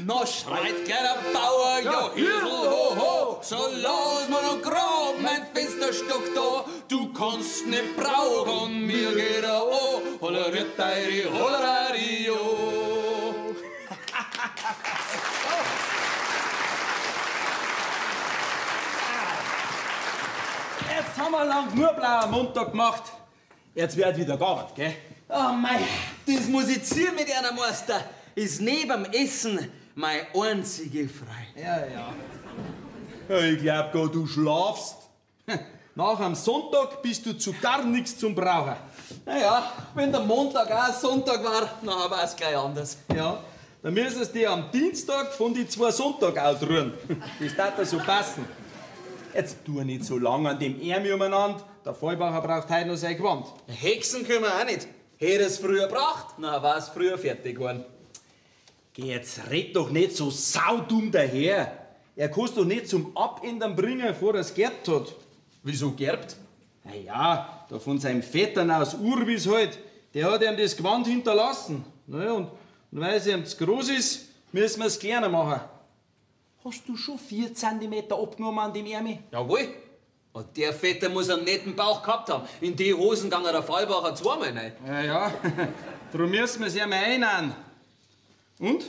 No schreit gleich der Bauer, ja Hirsel, ho, ho, so lass mir noch grad mein Fensterstock da, du kannst nicht brauchen, mir geht er an, holleriteiri, hollerari, oh. Jetzt haben wir lang nur blauer Montag gemacht, jetzt wird wieder gearbeitet, gell? Oh mei, das Musizieren mit einer Meister ist neben dem Essen meine einzige Freude. Ja, ja. Ich glaub gar, du schlafst. Nach am Sonntag bist du zu gar nichts zum Brauchen. Naja, wenn der Montag auch Sonntag war, dann war's gleich anders. Ja, dann müsstest du dich am Dienstag von die zwei Sonntag ausruhen. Das darf dir so passen. Jetzt tu nicht so lang an dem Ärmel umeinander. Der Fallbacher braucht heute noch sein Gewand. Hexen können wir auch nicht. Hätte es früher gebracht, dann war's früher fertig geworden. Geh, jetzt red doch nicht so saudumm daher. Er kann's doch nicht zum Abändern bringen, bevor er's geerbt hat. Wieso geerbt? Na ja, da von seinem Vettern aus Urwis halt. Der hat ihm das Gewand hinterlassen. Naja, und weil es ihm zu groß ist, müssen wir's kleiner machen. Hast du schon 4 Zentimeter abgenommen an dem Ärmel? Jawohl. Und der Vetter muss einen netten Bauch gehabt haben. In die Hosen ging der Fallbacher zweimal rein. Ja, ja. Drum müssen wir's ihm einhauen. Und?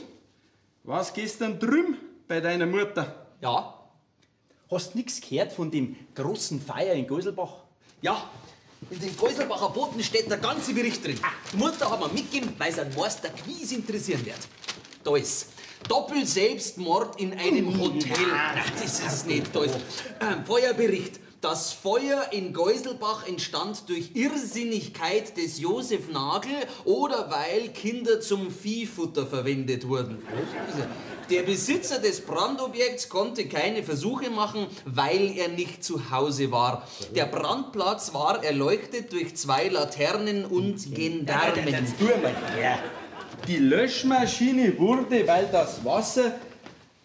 Was gestern drüben bei deiner Mutter? Ja. Hast nix gehört von dem großen Feier in Geuselbach? Ja. In dem Geuselbacher Boten steht der ganze Bericht drin. Die Mutter hat mir mitgegeben, weil es einen Meister Quies interessieren wird. Da ist Doppelselbstmord in einem Hotel. Ach, das ist nicht da ist. Feuerbericht. Das Feuer in Geuselbach entstand durch Irrsinnigkeit des Josef Nagel oder weil Kinder zum Viehfutter verwendet wurden. Der Besitzer des Brandobjekts konnte keine Versuche machen, weil er nicht zu Hause war. Der Brandplatz war erleuchtet durch 2 Laternen und Gendarmen. Jetzt tu mal her. Die Löschmaschine wurde, weil das Wasser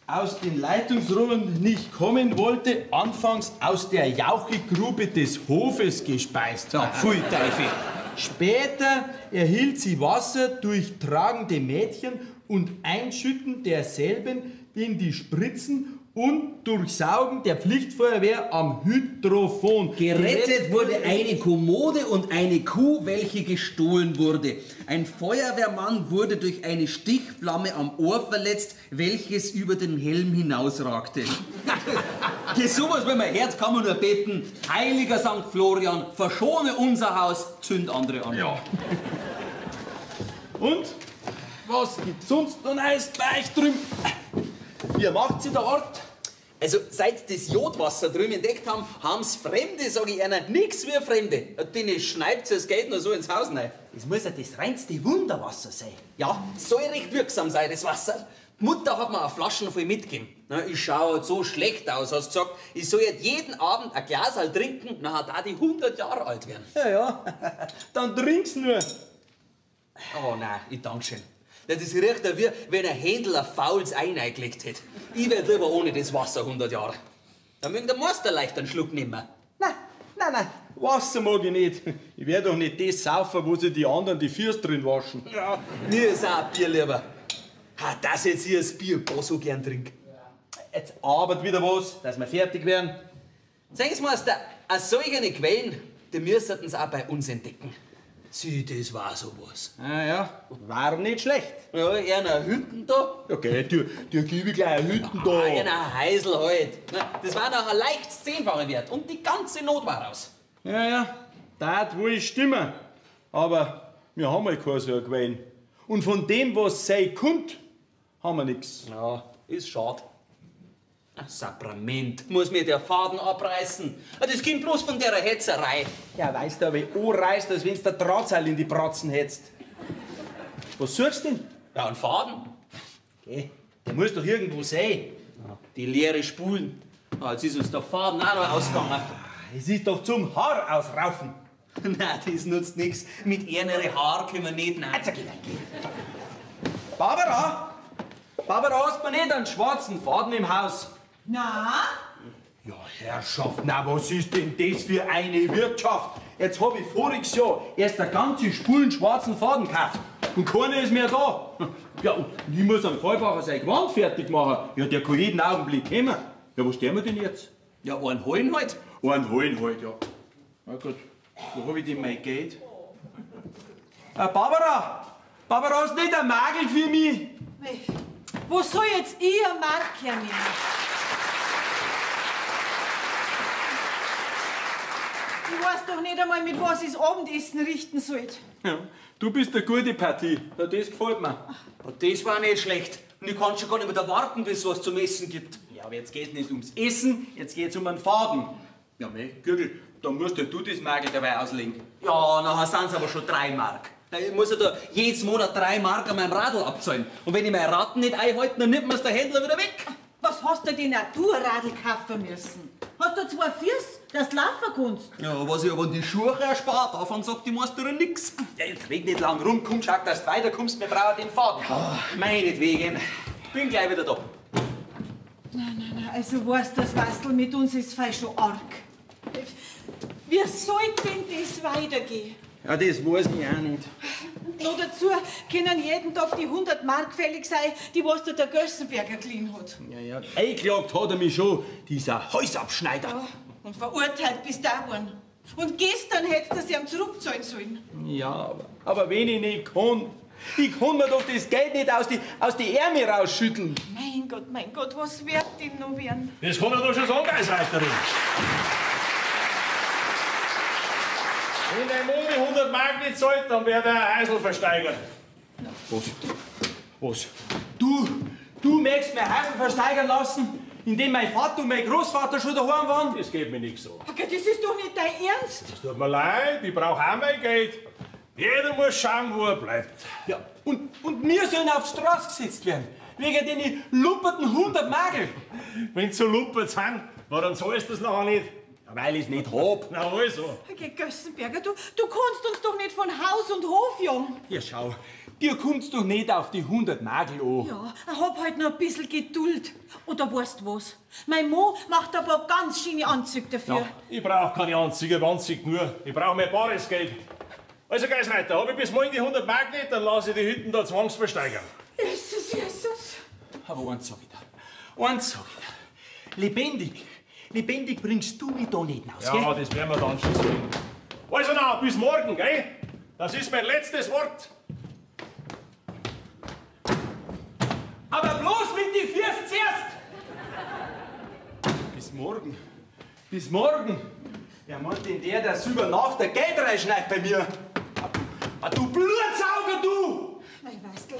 aus den Leitungsrohren nicht kommen wollte, anfangs aus der Jauchegrube des Hofes gespeist. Ja, pfui Teufel. Später erhielt sie Wasser durch tragende Mädchen und Einschütten derselben in die Spritzen und Durchsaugen der Pflichtfeuerwehr am Hydrophon. Gerettet wurde eine Kommode und eine Kuh, welche gestohlen wurde. Ein Feuerwehrmann wurde durch eine Stichflamme am Ohr verletzt, welches über den Helm hinausragte. Geh, sowas, wenn man hört, kann man nur beten. Heiliger Sankt Florian, verschone unser Haus, zünd andere an. Ja. Und? Was gibt's sonst noch Neues bei euch drüben? Wie macht sie der Ort? Also, seit das Jodwasser drüben entdeckt haben, haben's Fremde, sag ich einer, nix wie Fremde. Denen schneid's das Geld nur so ins Haus rein. Das muss ja das reinste Wunderwasser sein. Ja, soll recht wirksam sein, das Wasser. Die Mutter hat mir eine Flaschen voll mitgegeben. Na, ich schau halt so schlecht aus, hast gesagt, ich soll jetzt jeden Abend ein Glas halt trinken, dann hat auch die 100 Jahre alt werden. Ja, ja, dann trink's nur. Oh nein, ich dank schön. Das riecht ja wie, wenn ein Händel ein faules Ei eingelegt hätte. Ich werd lieber ohne das Wasser 100 Jahre. Dann mögen der Meister leicht einen Schluck nehmen. Nein, nein, nein, Wasser mag ich nicht. Ich werd doch nicht das saufen, wo sich die anderen die Füße drin waschen. Ja, mir ist auch ein Bier lieber. Ha, das jetzt hier das Bier, gar so gern trink. Jetzt arbeit wieder was, dass wir fertig werden. Sagen Sie, Meister, solche Quellen, die müssten Sie auch bei uns entdecken. Sieh, das war sowas. Ah ja, war nicht schlecht. Ja, einer Hütten da. Okay, dir gebe ich gleich eine Hütten da. Ah, einer Heisel halt. Na, das war nachher leicht 10-fache wert und die ganze Not war raus. Ja, ja, das wohl stimmen. Aber wir haben halt keine so eine Quellen. Und von dem, was sei kommt, haben wir nix. Ja, ist schade. Ach, Saprament, muss mir der Faden abreißen. Das kommt bloß von der Hetzerei. Ja, weißt du, wie anreißt, als wenn's der Drahtseil in die Bratzen hetzt. Was suchst du denn? Ja, einen Faden. Okay, der muss doch irgendwo sein. Die leere Spulen. Ah, jetzt ist uns der Faden auch noch ausgegangen. Es ist doch zum Haar ausraufen. Nein, das nutzt nichts. Mit ihren Haar können wir nicht nein. Also, geh, geh. Barbara! Barbara, hast du nicht einen schwarzen Faden im Haus? Na? Ja, Herrschaft, na, was ist denn das für eine Wirtschaft? Jetzt hab ich voriges Jahr erst eine ganze Spulen schwarzen Faden gekauft. Und keiner ist mehr da. Ja, und ich muss am Fallbacher sein Gewand fertig machen. Ja, der kann jeden Augenblick kommen. Ja, was tun wir denn jetzt? Ja, einen holen halt. Einen holen halt, ja. Na gut, wo hab ich denn mein Geld? Barbara! Barbara, hast du nicht einen Magel für mich? Wo soll jetzt ich einen Mark hernehmen? Ich weiß doch nicht einmal, mit was ich das Abendessen richten soll. Ja, du bist eine gute Partie. Na, das gefällt mir. Oh, das war nicht schlecht. Und ich kann schon gar nicht mehr warten, bis es was zum Essen gibt. Ja, aber jetzt geht's nicht ums Essen, jetzt geht's um einen Faden. Ja, mei, Gürgel, da musst ja du das Magel dabei auslegen. Ja, nachher sind's aber schon 3 Mark. Ich muss ja da jedes Monat 3 Mark an meinem Radl abzahlen. Und wenn ich meine Raten nicht einhalte, dann nimmt mir's der Händler wieder weg. Was hast du denn auch du ein Radl kaufen müssen? Hast du 2 Füße, dass du laufen kannst? Ja, was ich aber an die Schuhe erspart, davon sagt die Meisterin nix. Ja, jetzt red nicht lang rum, komm, schau, dass du weiterkommst, wir brauchen den Faden. Ja, meinetwegen. Bin gleich wieder da. Nein, nein, nein, also weißt du, das Wastel mit uns ist fei schon arg. Wie soll denn das weitergehen? Ja, das weiß ich auch nicht. Und noch dazu können jeden Tag die 100 Mark fällig sein, die was der Gössenberger geliehen hat. Ja, ja, eingeklagt hat er mich schon, dieser Häusabschneider. Ja, und verurteilt bist du auch geworden. Und gestern hättest du sie ihm zurückzahlen sollen. Ja, aber wenn ich nicht kann, ich kann mir doch das Geld nicht aus die Ärmel rausschütteln. Mein Gott, was wird denn noch werden? Das kann er doch schon sagen, Geisreiterin. Wenn dein Mann die 100 Mark nicht zahlt, dann wird er ein Häusl versteigert. Was? Was? Du möchtest mein Häusl versteigern lassen, indem mein Vater und mein Großvater schon daheim waren? Das geht mir nicht so. Okay, das ist doch nicht dein Ernst. Das tut mir leid, ich brauch auch mein Geld. Jeder muss schauen, wo er bleibt. Ja, und wir sollen auf die Straße gesetzt werden. Wegen den lumperten 100 Magel. Wenn sie so lumpert sind, warum zahlst du das nachher nicht? Ja, weil ich's nicht hab. Na also. Okay, Gössenberger, du kannst uns doch nicht von Haus und Hof jagen. Ja, schau, dir kommt's doch nicht auf die 100 Magel an. Ja, hab halt noch ein bisschen Geduld. Oder weißt du was? Mein Mann macht ein paar ganz schöne Anzüge dafür. Ja, ich brauch keine Anzüge, Anzüge nur. Ich brauch mein bares Geld. Also, Geisreiter, hab ich bis morgen die 100 Mark nicht, dann lass ich die Hütten da zwangsversteigern. Jesus, Jesus. Aber eins sag ich dir. Eins sag ich dir. Lebendig. Lebendig bringst du mich da nicht raus, ja, gell? Ja, das werden wir dann schon sehen. Also na, bis morgen, gell? Das ist mein letztes Wort. Aber bloß mit die Füßen zuerst! Bis morgen. Bis morgen. Wer meint denn der, dass über Nacht der Geld reinschneit bei mir? Ah, du Blutsauger, du! Mein Weißl,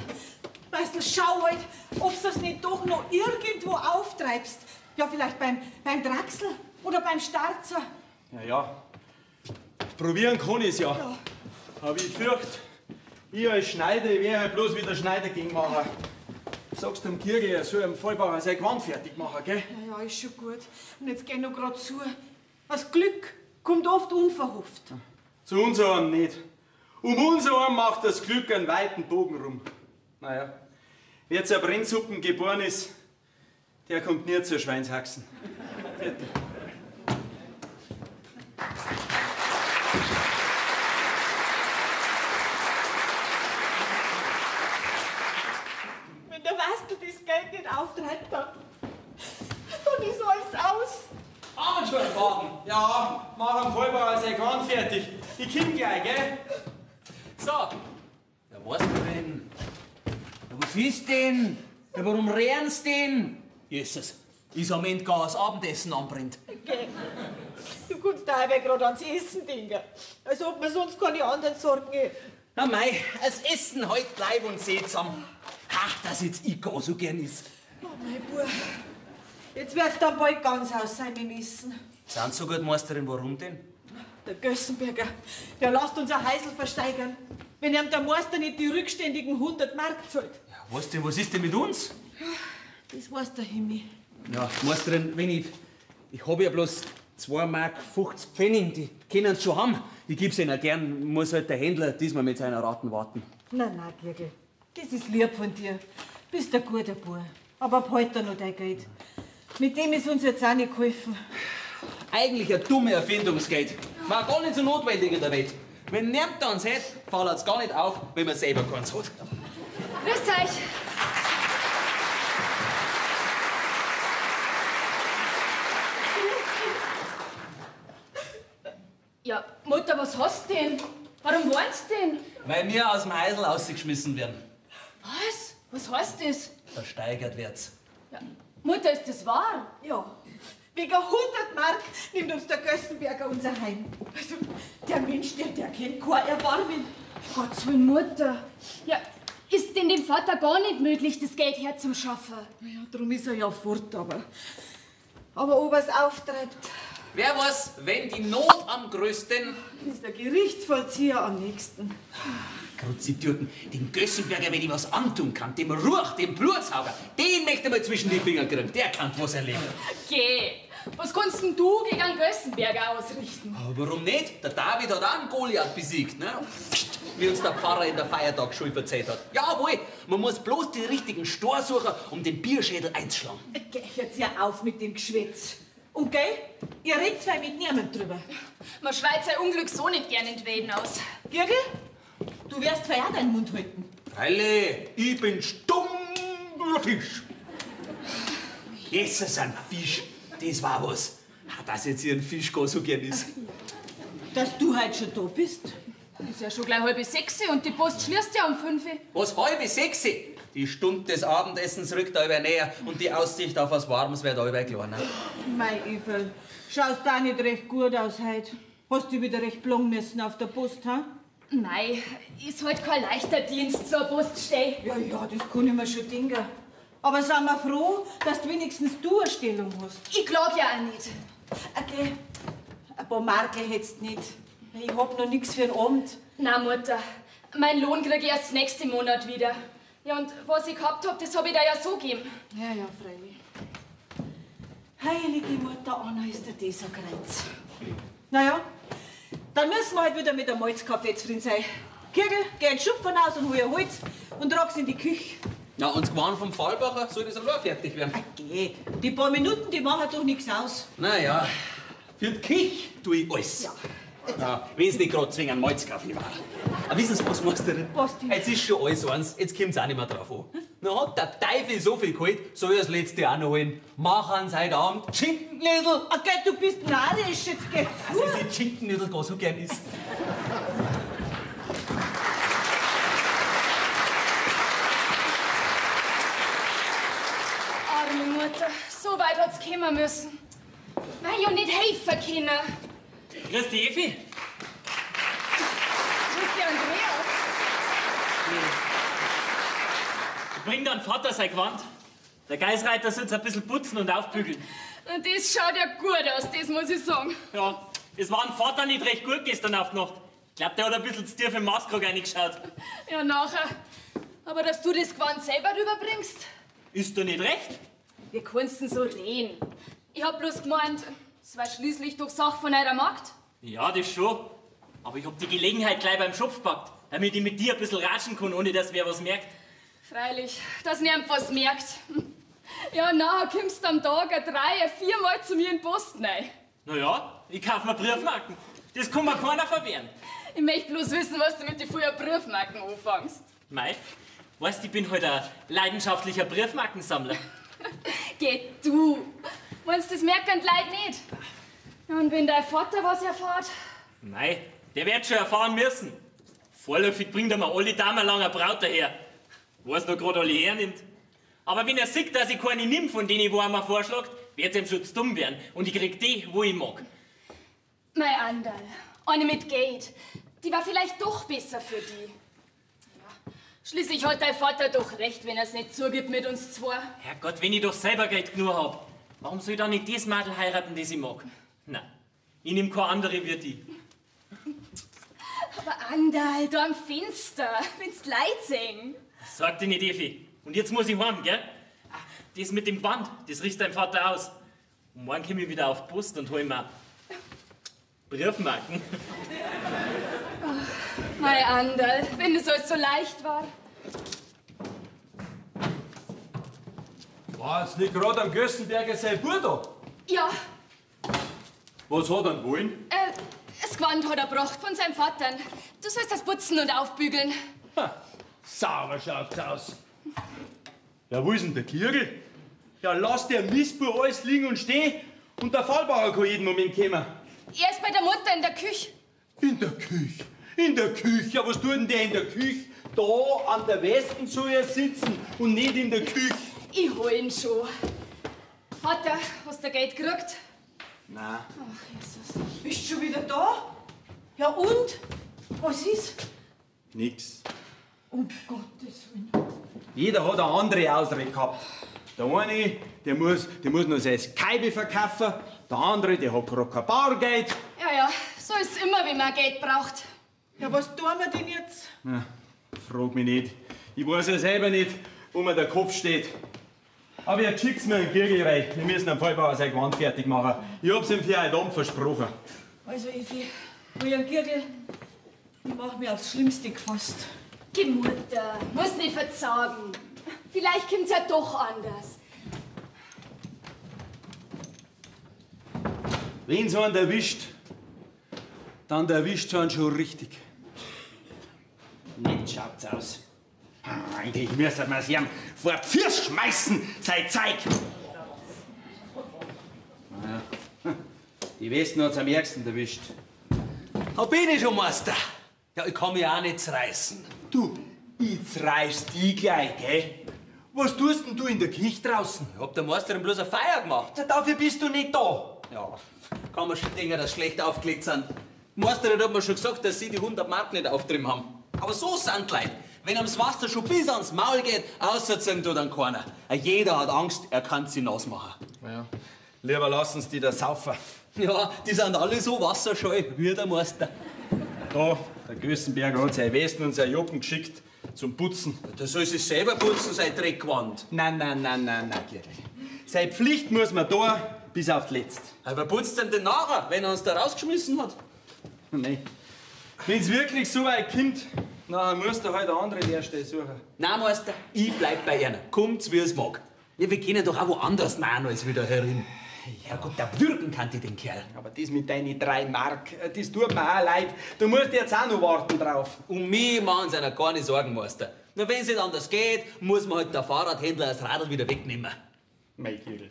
Weißl, schau halt, ob du das nicht doch noch irgendwo auftreibst. Ja, vielleicht beim Draxl oder beim Starzer. Ja, ja. Probieren kann ich's ja. Ja. Aber ich fürchte, ich als Schneider, ich werde halt bloß wieder Schneider gegen machen. Sagst dem Kirgel, er soll am Vollbauer sein Gewand fertig machen, gell? Ja, ja, ist schon gut. Und jetzt geh noch grad zu. Das Glück kommt oft unverhofft. Zu unserem nicht. Um unserem macht das Glück einen weiten Bogen rum. Naja, wer zur Brennsuppen geboren ist, der kommt nie zur Schweinshaxen. Fertig. Wenn der Wastel das Geld nicht auftreibt, dann ist alles aus. Haben wir schon Faden? Ja, mach am Vollbauer sein Gewand fertig. Ich komm gleich, gell? So. Ja, was denn? Ja, was ist denn? Ja, warum rennst denn? Jesus, ist am Ende gar das Abendessen anbrennt. Okay. Du kannst dabei gerade ans Essen denken. Als ob man sonst keine anderen Sorgen hätte. Na mei, das Essen heut Leib und Seele zusammen. Ach, dass jetzt ich gar so gern is. Oh, mein Bub. Jetzt wär's dann bald ganz aus sein mit Essen. Sind so gut, Meisterin, warum denn? Der Gössenberger, der lasst unser Heisel versteigern, wenn ihm der Meister nicht die rückständigen 100 Mark zahlt. Ja, was denn, was ist denn mit uns? Das weiß der Himmel. Ja, Meisterin, wenn ich... Ich hab ja bloß 2,50 Mark Pfennig, die können sie schon haben. Ich geb's ihnen gern, muss halt der Händler diesmal mit seiner Raten warten. Na, na, Girgel, das ist lieb von dir. Bist ein guter Bub. Aber behalt da noch dein Geld. Mit dem ist uns jetzt auch nicht geholfen. Eigentlich eine dumme Erfindungsgeld. War gar nicht so notwendig in der Welt. Wenn niemand dann sieht, fällt es gar nicht auf, wenn man selber keins hat. Grüß euch. Ja, Mutter, was hast du denn? Warum weinst du denn? Weil wir aus dem Heisel rausgeschmissen werden. Was? Was heißt das? Versteigert wird's. Ja, Mutter, ist das wahr? Ja. Wegen 100 Mark nimmt uns der Gössenberger unser Heim. Also, der Mensch, der kennt kein Erbarmen. Gottes Willen, Mutter. Ja, ist denn dem Vater gar nicht möglich, das Geld herzuschaffen? Ja, drum ist er ja fort, aber ob er's auftreibt. Wer weiß, wenn die Not am größten... Ist der Gerichtsvollzieher am nächsten. Kruzitürken, dem Gössenberger, wenn ich was antun kann, dem Ruch, dem Blutsauger, den möchte ich mal zwischen die Finger kriegen. Der kann was erleben. Geh, was kannst denn du gegen einen Gössenberger ausrichten? Aber warum nicht? Der David hat auch einen Goliath besiegt, ne? Wie uns der Pfarrer in der Feiertagsschule erzählt hat. Jawohl, man muss bloß die richtigen Stor suchen, um den Bierschädel einzuschlagen. Geh jetzt ja auf mit dem Geschwätz. Und gell, ihr redet zwar mit niemandem drüber. Man schreit sein Unglück so nicht gern in Weden aus. Girgel, du wirst zwar auch deinen Mund halten. Freilich, ich bin stumm wie ein Fisch. Jesus, ein Fisch, das war was. Dass jetzt hier ein Fisch gar so gern ist. Dass du heute schon da bist? Ist ja schon gleich 5:30 und die Post schließt ja um 5. Was, 5:30? Die Stunde des Abendessens rückt allweil näher und die Aussicht auf was Warmes wird allweil kleiner. Mei, Everl, schaust da nicht recht gut aus heute. Hast du wieder recht blong müssen auf der Post, ha? Mei, ist halt kein leichter Dienst zur Poststelle. Ja, ja, das kann ich mir schon denken. Aber sind wir froh, dass du wenigstens du eine Stellung hast. Ich klag ja auch nicht. Okay, ein paar Markel hättest nicht. Ich hab noch nix für den Abend. Na, Mutter, meinen Lohn krieg ich erst nächsten Monat wieder. Ja, und was ich gehabt hab, das hab ich dir ja so gegeben. Ja, ja, freilich. Heilige Mutter Anna, ist der das ein Kreuz. Naja, dann müssen wir halt wieder mit dem Malzkaffee zufrieden sein. Kirgel, geh in den Schupfen aus und hol ein Holz und trag's in die Küche. Na, und das Gewand vom Fallbacher soll das allein fertig werden. Okay, die paar Minuten, die machen doch nix aus. Naja, für die Küche tu ich alles. Ja. Ja, wenn's nicht grad zwingend Malzkaffee war. Aber wissen Sie was, Meisterin? Was denn? Jetzt ist schon alles eins, jetzt kommt's auch nicht mehr drauf an. Na hat der Teufel so viel geholt, soll er das letzte auch noch holen. Machen Sie heute Abend Schinkenknödel. Okay, du bist narrisch, jetzt geht's. Dass ich Schinkenknödel gar so gern isst. Arme Mutter, so weit hat's kommen müssen. Mei, ja nicht helfen können. Grüß dich, Evi. Grüß dich, Andreas. Ich bring deinem Vater sein Gewand. Der Geisreiter soll's ein bisschen putzen und aufbügeln. Und das schaut ja gut aus, das muss ich sagen. Ja, es war dem Vater nicht recht gut gestern auf die Nacht. Ich glaub, der hat ein bisschen zu tief im Maßkrug reingeschaut. Ja, nachher. Aber dass du das Gewand selber rüberbringst? Ist doch nicht recht? Wie kannst denn so reden? Ich hab bloß gemeint, es war schließlich doch Sache von eurer Magd. Ja, das schon. Aber ich hab die Gelegenheit gleich beim Schopf gepackt, damit ich mit dir ein bisschen ratschen kann, ohne dass wer was merkt. Freilich, dass niemand was merkt. Ja, nachher kommst du am Tag ein 3-, ein 4 Mal zu mir in die Post rein. Na ja, ich kauf mir Briefmarken. Das kann mir keiner verwehren. Ich möchte bloß wissen, was du mit den frühen Briefmarken anfängst. Mei, weißt, ich bin halt ein leidenschaftlicher Briefmarkensammler. Geh du. Meinst du, das merken die Leute nicht? Und wenn dein Vater was erfährt? Mei, der wird schon erfahren müssen. Vorläufig bringt er mir alle Damen lang eine Braut daher. Weiß noch grad alle hernimmt. Aber wenn er sieht, dass ich keine nimm, von denen wo er mir vorschlägt, wird's ihm schon zu dumm werden. Und ich krieg die, wo ich mag. Mei Anderl, eine mit Geld, die war vielleicht doch besser für die. Ja. Schließlich hat dein Vater doch recht, wenn er's nicht zugibt mit uns zwei. Herrgott, wenn ich doch selber Geld genug hab. Warum soll ich dann nicht das Madel heiraten, das ich mag? Nein, ich nehm keine andere wie die. Aber Anderl, da am Fenster, wenn's Leid sehen. Sag dir nicht, Evi. Und jetzt muss ich heim, gell? Das mit dem Gewand, das riechst dein Vater aus. Und morgen komm ich wieder auf die Post und hol mir Briefmarken. Ach, mein Anderl, wenn es alles so leicht war. War jetzt nicht gerade am Gössenberger sein Bub da? Ja. Was hat er denn wollen? Das Gewand hat er gebracht von seinem Vater. Du sollst das putzen und aufbügeln. Ha, sauber schaut's aus. Ja, wo ist denn der Kirgel? Ja, lass der Mistbub alles liegen und stehen und der Fallbauer kann jeden Moment kommen. Er ist bei der Mutter in der Küche. In der Küche? In der Küche? Ja, was tut denn der in der Küche? Da an der Westen soll er sitzen und nicht in der Küche. Ich hol ihn schon. Vater, hast du Geld gekriegt? Nein. Ach, Jesus. Bist du schon wieder da? Ja und? Was ist? Nix. Um Gottes Willen. Jeder hat eine andere Ausrede gehabt. Der eine, der muss noch sein Kaibe verkaufen. Der andere, der hat gerade kein Bargeld. Ja, ja, so ist's immer, wenn man Geld braucht. Ja, was tun wir denn jetzt? Na, frag mich nicht. Ich weiß ja selber nicht, wo mir der Kopf steht. Aber jetzt schickt's mir einen Kirgel rein. Wir müssen am Fallbauer sein Gewand fertig machen. Ich hab's ihm für heute Abend versprochen. Also, Evi, hol einen Kirgel. Ich mach mir aufs Schlimmste gefasst. Geh, Mutter, muss nicht verzagen. Vielleicht kommt's ja doch anders. Wenn's einen erwischt, dann erwischt's einen schon richtig. Nett schaut's aus. Eigentlich müsste man sich ihm vor die Füße schmeißen, sein Zeug. Naja, die Westen hat's am ärgsten erwischt. Da bin ich schon, Meister. Ja, ich kann mich auch nicht zerreißen. Du, ich zerreiß die gleich, gell? Was tust denn du in der Küche draußen? Ich hab der Meisterin bloß eine Feier gemacht. Na, dafür bist du nicht da. Ja, kann man schon denken, dass schlecht aufgelegt sind. Die Meisterin hat mir schon gesagt, dass sie die 100 Mark nicht auftrieben haben. Aber so sind die Leute. Wenn ums Wasser schon bis ans Maul geht, außerziehen tut dann keiner. Jeder hat Angst, er kann sie nass machen. Ja. Lieber lassen's die da saufen. Ja, die sind alle so wasserscheu wie der Meister. Da, der Gössenberger hat seine Westen und seine Joppen geschickt zum Putzen. Der soll sich selber putzen, sein Dreckwand. Nein, nein, nein, nein, nein, Kirgel. Seine Pflicht muss man da bis auf die Letzte. Aber wer putzt denn den nachher, wenn er uns da rausgeschmissen hat? Nein. Wenn's wirklich so weit kommt, nachher musst du halt eine andere Lehrstelle suchen. Nein, Meister, ich bleib bei einer. Kommt's, wie es mag. Ja, wir können doch auch woanders nein als wieder herin. Herrgott, der würgen kann die den Kerl. Aber das mit deinen 3 Mark, das tut mir auch leid. Du musst jetzt auch noch warten drauf. Um mich machen sie einer keine Sorgen, Meister. Nur wenn's nicht anders geht, muss man halt der Fahrradhändler das Radl wieder wegnehmen. Mein Kirgel,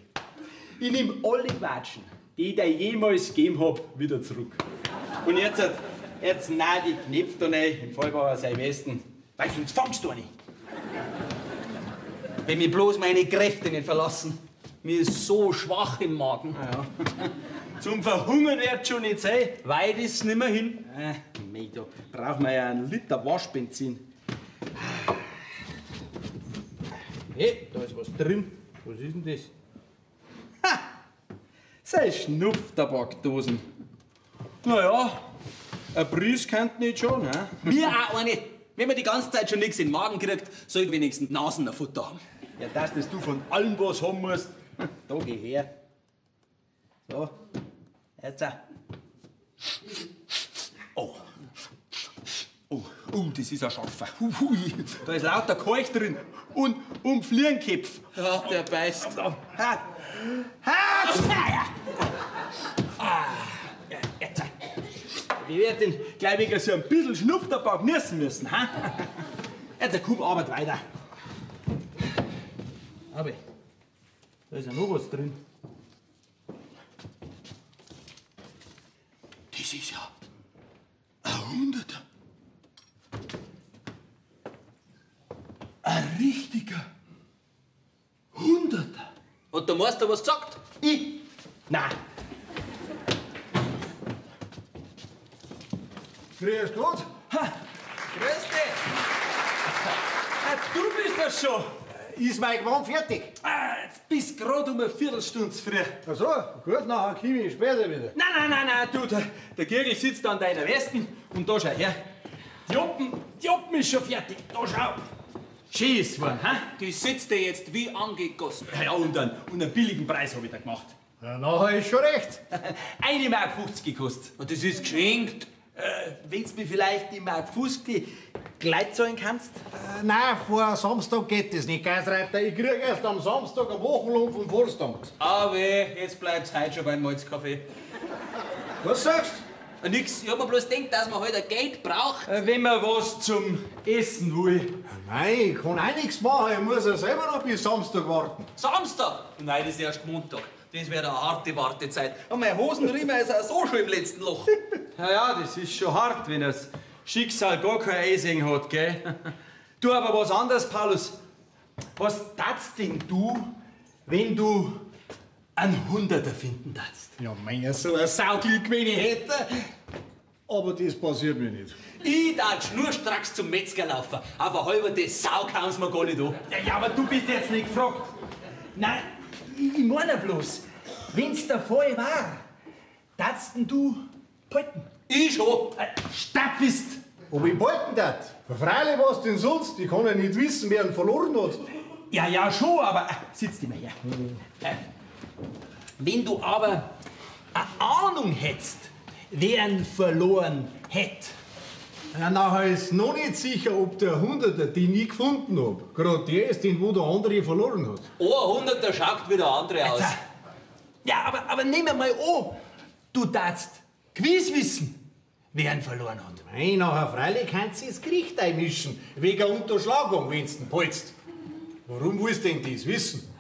ich nehm alle Quatschen, die ich dir jemals gegeben hab, wieder zurück. Und jetzt, jetzt nein, die Knöpfe da rein, im Fallbauer sein Westen, weil sonst fangst du nicht. Wenn mich bloß meine Kräfte nicht verlassen. Mir ist so schwach im Magen. Ja. Zum Verhungern wird's schon nicht sein. Weit ist's nimmer hin. Mei, da brauchen wir ja einen Liter Waschbenzin. Hey, da ist was drin. Was ist denn das? Ha! Sei Schnupftabakdosen. Naja, ein Preis könnt nicht schon, ne? Mir auch eine. Wenn man die ganze Zeit schon nichts in den Magen kriegt, soll ich wenigstens Nasenfutter haben. Ja, dass das du von allem was haben musst. Da geh her. So, jetzt. Oh. Oh, oh, das ist ein scharfer. Hui, da ist lauter Kalk drin. Und Fliegenköpf. Ja, der beißt. Ha. Ha. Ah. Jetzt. Wir werden gleich wegen so ein bisschen Schnupftabak niesen müssen. Ha? Jetzt komm, arbeit weiter. Aber da ist ja noch was drin. Das ist ja ein Hunderter. Ein richtiger Hunderter. Hat der Meister was gesagt? Ich? Nein. Grüß Gott. Ha. Grüß dich. Ah, du bist das schon. Ist mein Gewand fertig? Ah, Jetzt bist grad um eine Viertelstunde zu früh. Ach so, gut, nachher komme ich später wieder. Nein, nein, nein, nein, du, der Kirgel sitzt an deiner Westen und da schau her. Die Oppen ist schon fertig. Da schau. Schön ist geworden, hä? Die sitzt dir jetzt wie angegossen. Ja, und einen billigen Preis hab ich da gemacht. Ja, nachher ist schon recht. 1,50 Mark gekostet. Und das ist geschenkt. Wenn's mir vielleicht die Mark 50 gleich zahlen kannst? Nein, vor Samstag geht das nicht, Geisreiter. Ich krieg erst am Samstag einen Wochenlohn vom Forstamt. Ah weh, jetzt bleibt's heute schon beim Malzkaffee. Was sagst du? Nix, ich hab mir bloß gedacht, dass man heute halt Geld braucht. Wenn man was zum Essen will. Nein, ich kann auch nichts machen. Ich muss ja selber noch bis Samstag warten. Samstag? Nein, das ist erst Montag. Das wäre eine harte Wartezeit. Und mein Hosenriemen ist auch so schon im letzten Loch. Ja, ja, das ist schon hart, wenn das Schicksal gar kein Einsehen hat, gell? Du, aber was anderes, Paulus. Was tatst denn du, wenn du einen Hunderter finden darfst? Ja, mein, so ein Sauglück, wenn ich hätte. Aber das passiert mir nicht. Ich darf schnurstracks zum Metzger laufen. Aber halber das Sau kann's mir gar nicht an. Ja, ja, aber du bist jetzt nicht gefragt. Nein, ich meine bloß, wenn's der Fall war, darfst denn du behalten? Ich schon. Stapp bist. Ob ich behalten darf? Freilich, was denn sonst? Ich kann ja nicht wissen, wer ihn verloren hat. Ja, ja, schon, aber sitz dich mal her. Wenn du aber eine Ahnung hättest, wer ihn verloren hätte. Ja, nachher ist noch nicht sicher, ob der Hunderter, den ich gefunden hab, gerade der ist, den wo der andere verloren hat. Oh, ein Hunderter schaut wie der andere aus. Ja, aber nehmen wir mal an, du darfst gewiss wissen, wer ihn verloren hat. Nein, nachher freilich kannst du ins Gericht einmischen, wegen Unterschlagung, wenn's den polst. Warum willst du denn das wissen?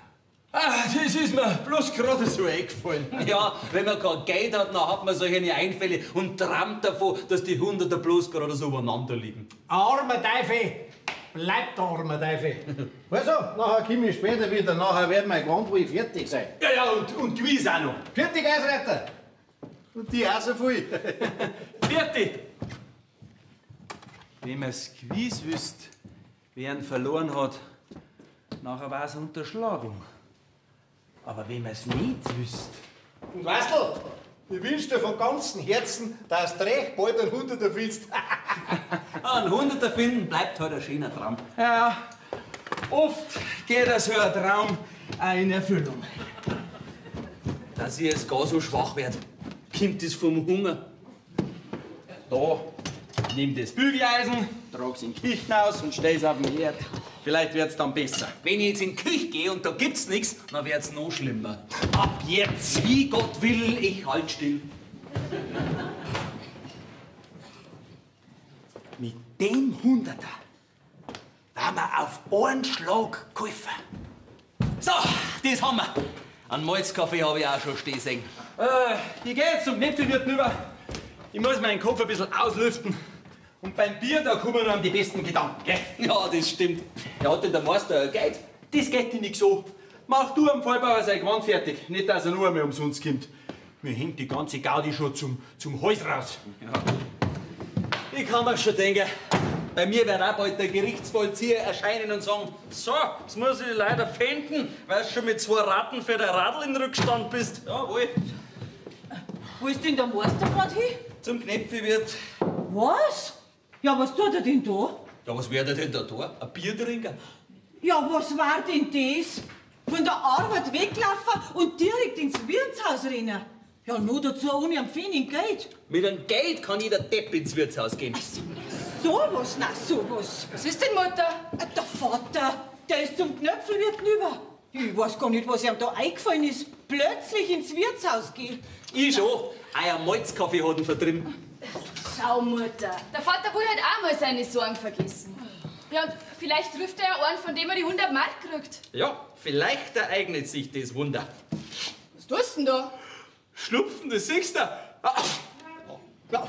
Ah, das ist mir bloß gerade so eingefallen. Ja, wenn man kein Geld hat, dann hat man solche Einfälle und träumt davon, dass die Hunderter bloß gerade so übereinander liegen. Armer Teufel! Bleibt der arme Teufel! Also, nachher komme ich später wieder, nachher wird mein Gewand wohl fertig sein. Ja, ja, und gewiss auch noch. Fertig, Eisreiter! Und die auch so viel. Fertig! Wenn man's gewiss wüsst, wer ihn verloren hat, nachher war's Unterschlagung. Aber wenn man's nicht wüsst. Und weißt du, ich wünsch dir von ganzem Herzen, dass du recht bald einen Hunderter findest. Ein Hunderter finden bleibt halt ein schöner Traum. Ja, oft geht so ein Traum auch in Erfüllung. Dass ich jetzt gar so schwach werd, kommt das vom Hunger. Da, nimm das Bügeleisen, trag's in die Küche aus und stell's auf den Herd. Vielleicht wird's dann besser. Wenn ich jetzt in die Küche gehe und da gibt's nichts, dann wird's noch schlimmer. Ab jetzt! Wie Gott will, ich halt still. Mit dem Hunderter waren wir auf einen Schlag geholfen. So, das haben wir. Einen Malzkaffee habe ich auch schon stehen sehen. Ich geh jetzt zum Knäpfelwirt rüber. Ich muss meinen Kopf ein bisschen auslüften. Und beim Bier, da kommen dann die besten Gedanken, gell? Ja, das stimmt. Ja, hat denn der Meister Geld? Das geht dir nicht so. Mach du am Fallbauer sein Gewand fertig. Nicht, dass er nur einmal umsonst kommt. Mir hängt die ganze Gaudi schon zum Hals raus. Ja. Ich kann mir schon denken, bei mir wird auch bald der Gerichtsvollzieher erscheinen und sagen, so, jetzt muss ich leider pfänden, weil du schon mit 2 Ratten für dein Radl in Rückstand bist. Jawohl. Wo ist denn der Meister grad hin? Zum Knäpfelwirt. Was? Ja, was tut er denn da? Ja, was wär er denn da tun? Ein Bier trinken? Ja, was war denn das? Von der Arbeit weglaufen und direkt ins Wirtshaus rennen. Ja, nur dazu ohne ein Pfennig Geld. Mit einem Geld kann jeder Depp ins Wirtshaus gehen. Also, sowas, na sowas. Was ist denn, Mutter? Der Vater, der ist zum Knöpfelwirt rüber. Ich weiß gar nicht, was ihm da eingefallen ist. Plötzlich ins Wirtshaus gehen. Ich schon. Euer Malzkaffee hat ihn vertrieben. Schau, Mutter. Der Vater will halt auch mal seine Sorgen vergessen. Ja, und vielleicht trifft er ja einen, von dem er die 100 Mark kriegt. Ja, vielleicht ereignet sich das Wunder. Was tust du denn da? Schnupfen, das siehst du. Ah. Ja,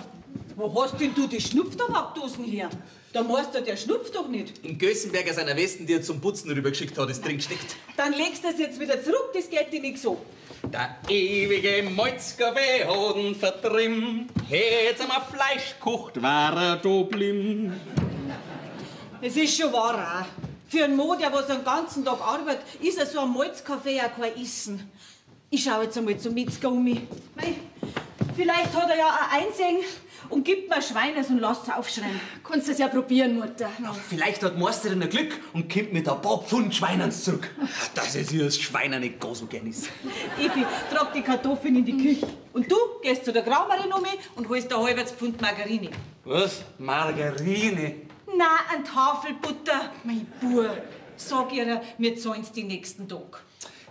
wo hast denn du die Schnupftabakdosen her? Der Meister, der schnupft doch nicht. In Gössenberger seiner Westen, die er zum Putzen rübergeschickt hat, ist drin gesteckt. Dann legst du das jetzt wieder zurück, das geht dir nicht so. Der ewige Malzkaffee hat ihn vertrieben. Hätt's einmal Fleisch gekocht, war er da blieben. Es ist schon wahr auch. Für einen Mo, der was den ganzen Tag arbeitet, ist so ein Malzkaffee auch kein Essen. Ich schau jetzt einmal zum Metzger um mich. Mei, vielleicht hat er ja auch Einsehen und gibt mir Schweines und lasst's aufschreien. Kannst das ja probieren, Mutter. Ja, vielleicht hat Meisterin ein Glück und kommt mit ein paar Pfund Schweinen zurück. Dass es ihr das Schwein nicht gar so gern ist. Evi, trag die Kartoffeln in die Küche. Und du gehst zu der Kramerin um und holst ein halbes Pfund Margarine. Was? Margarine? Nein, ein Tafelbutter. Mein Bub, sag ihr, wir zahlen's die nächsten Tag.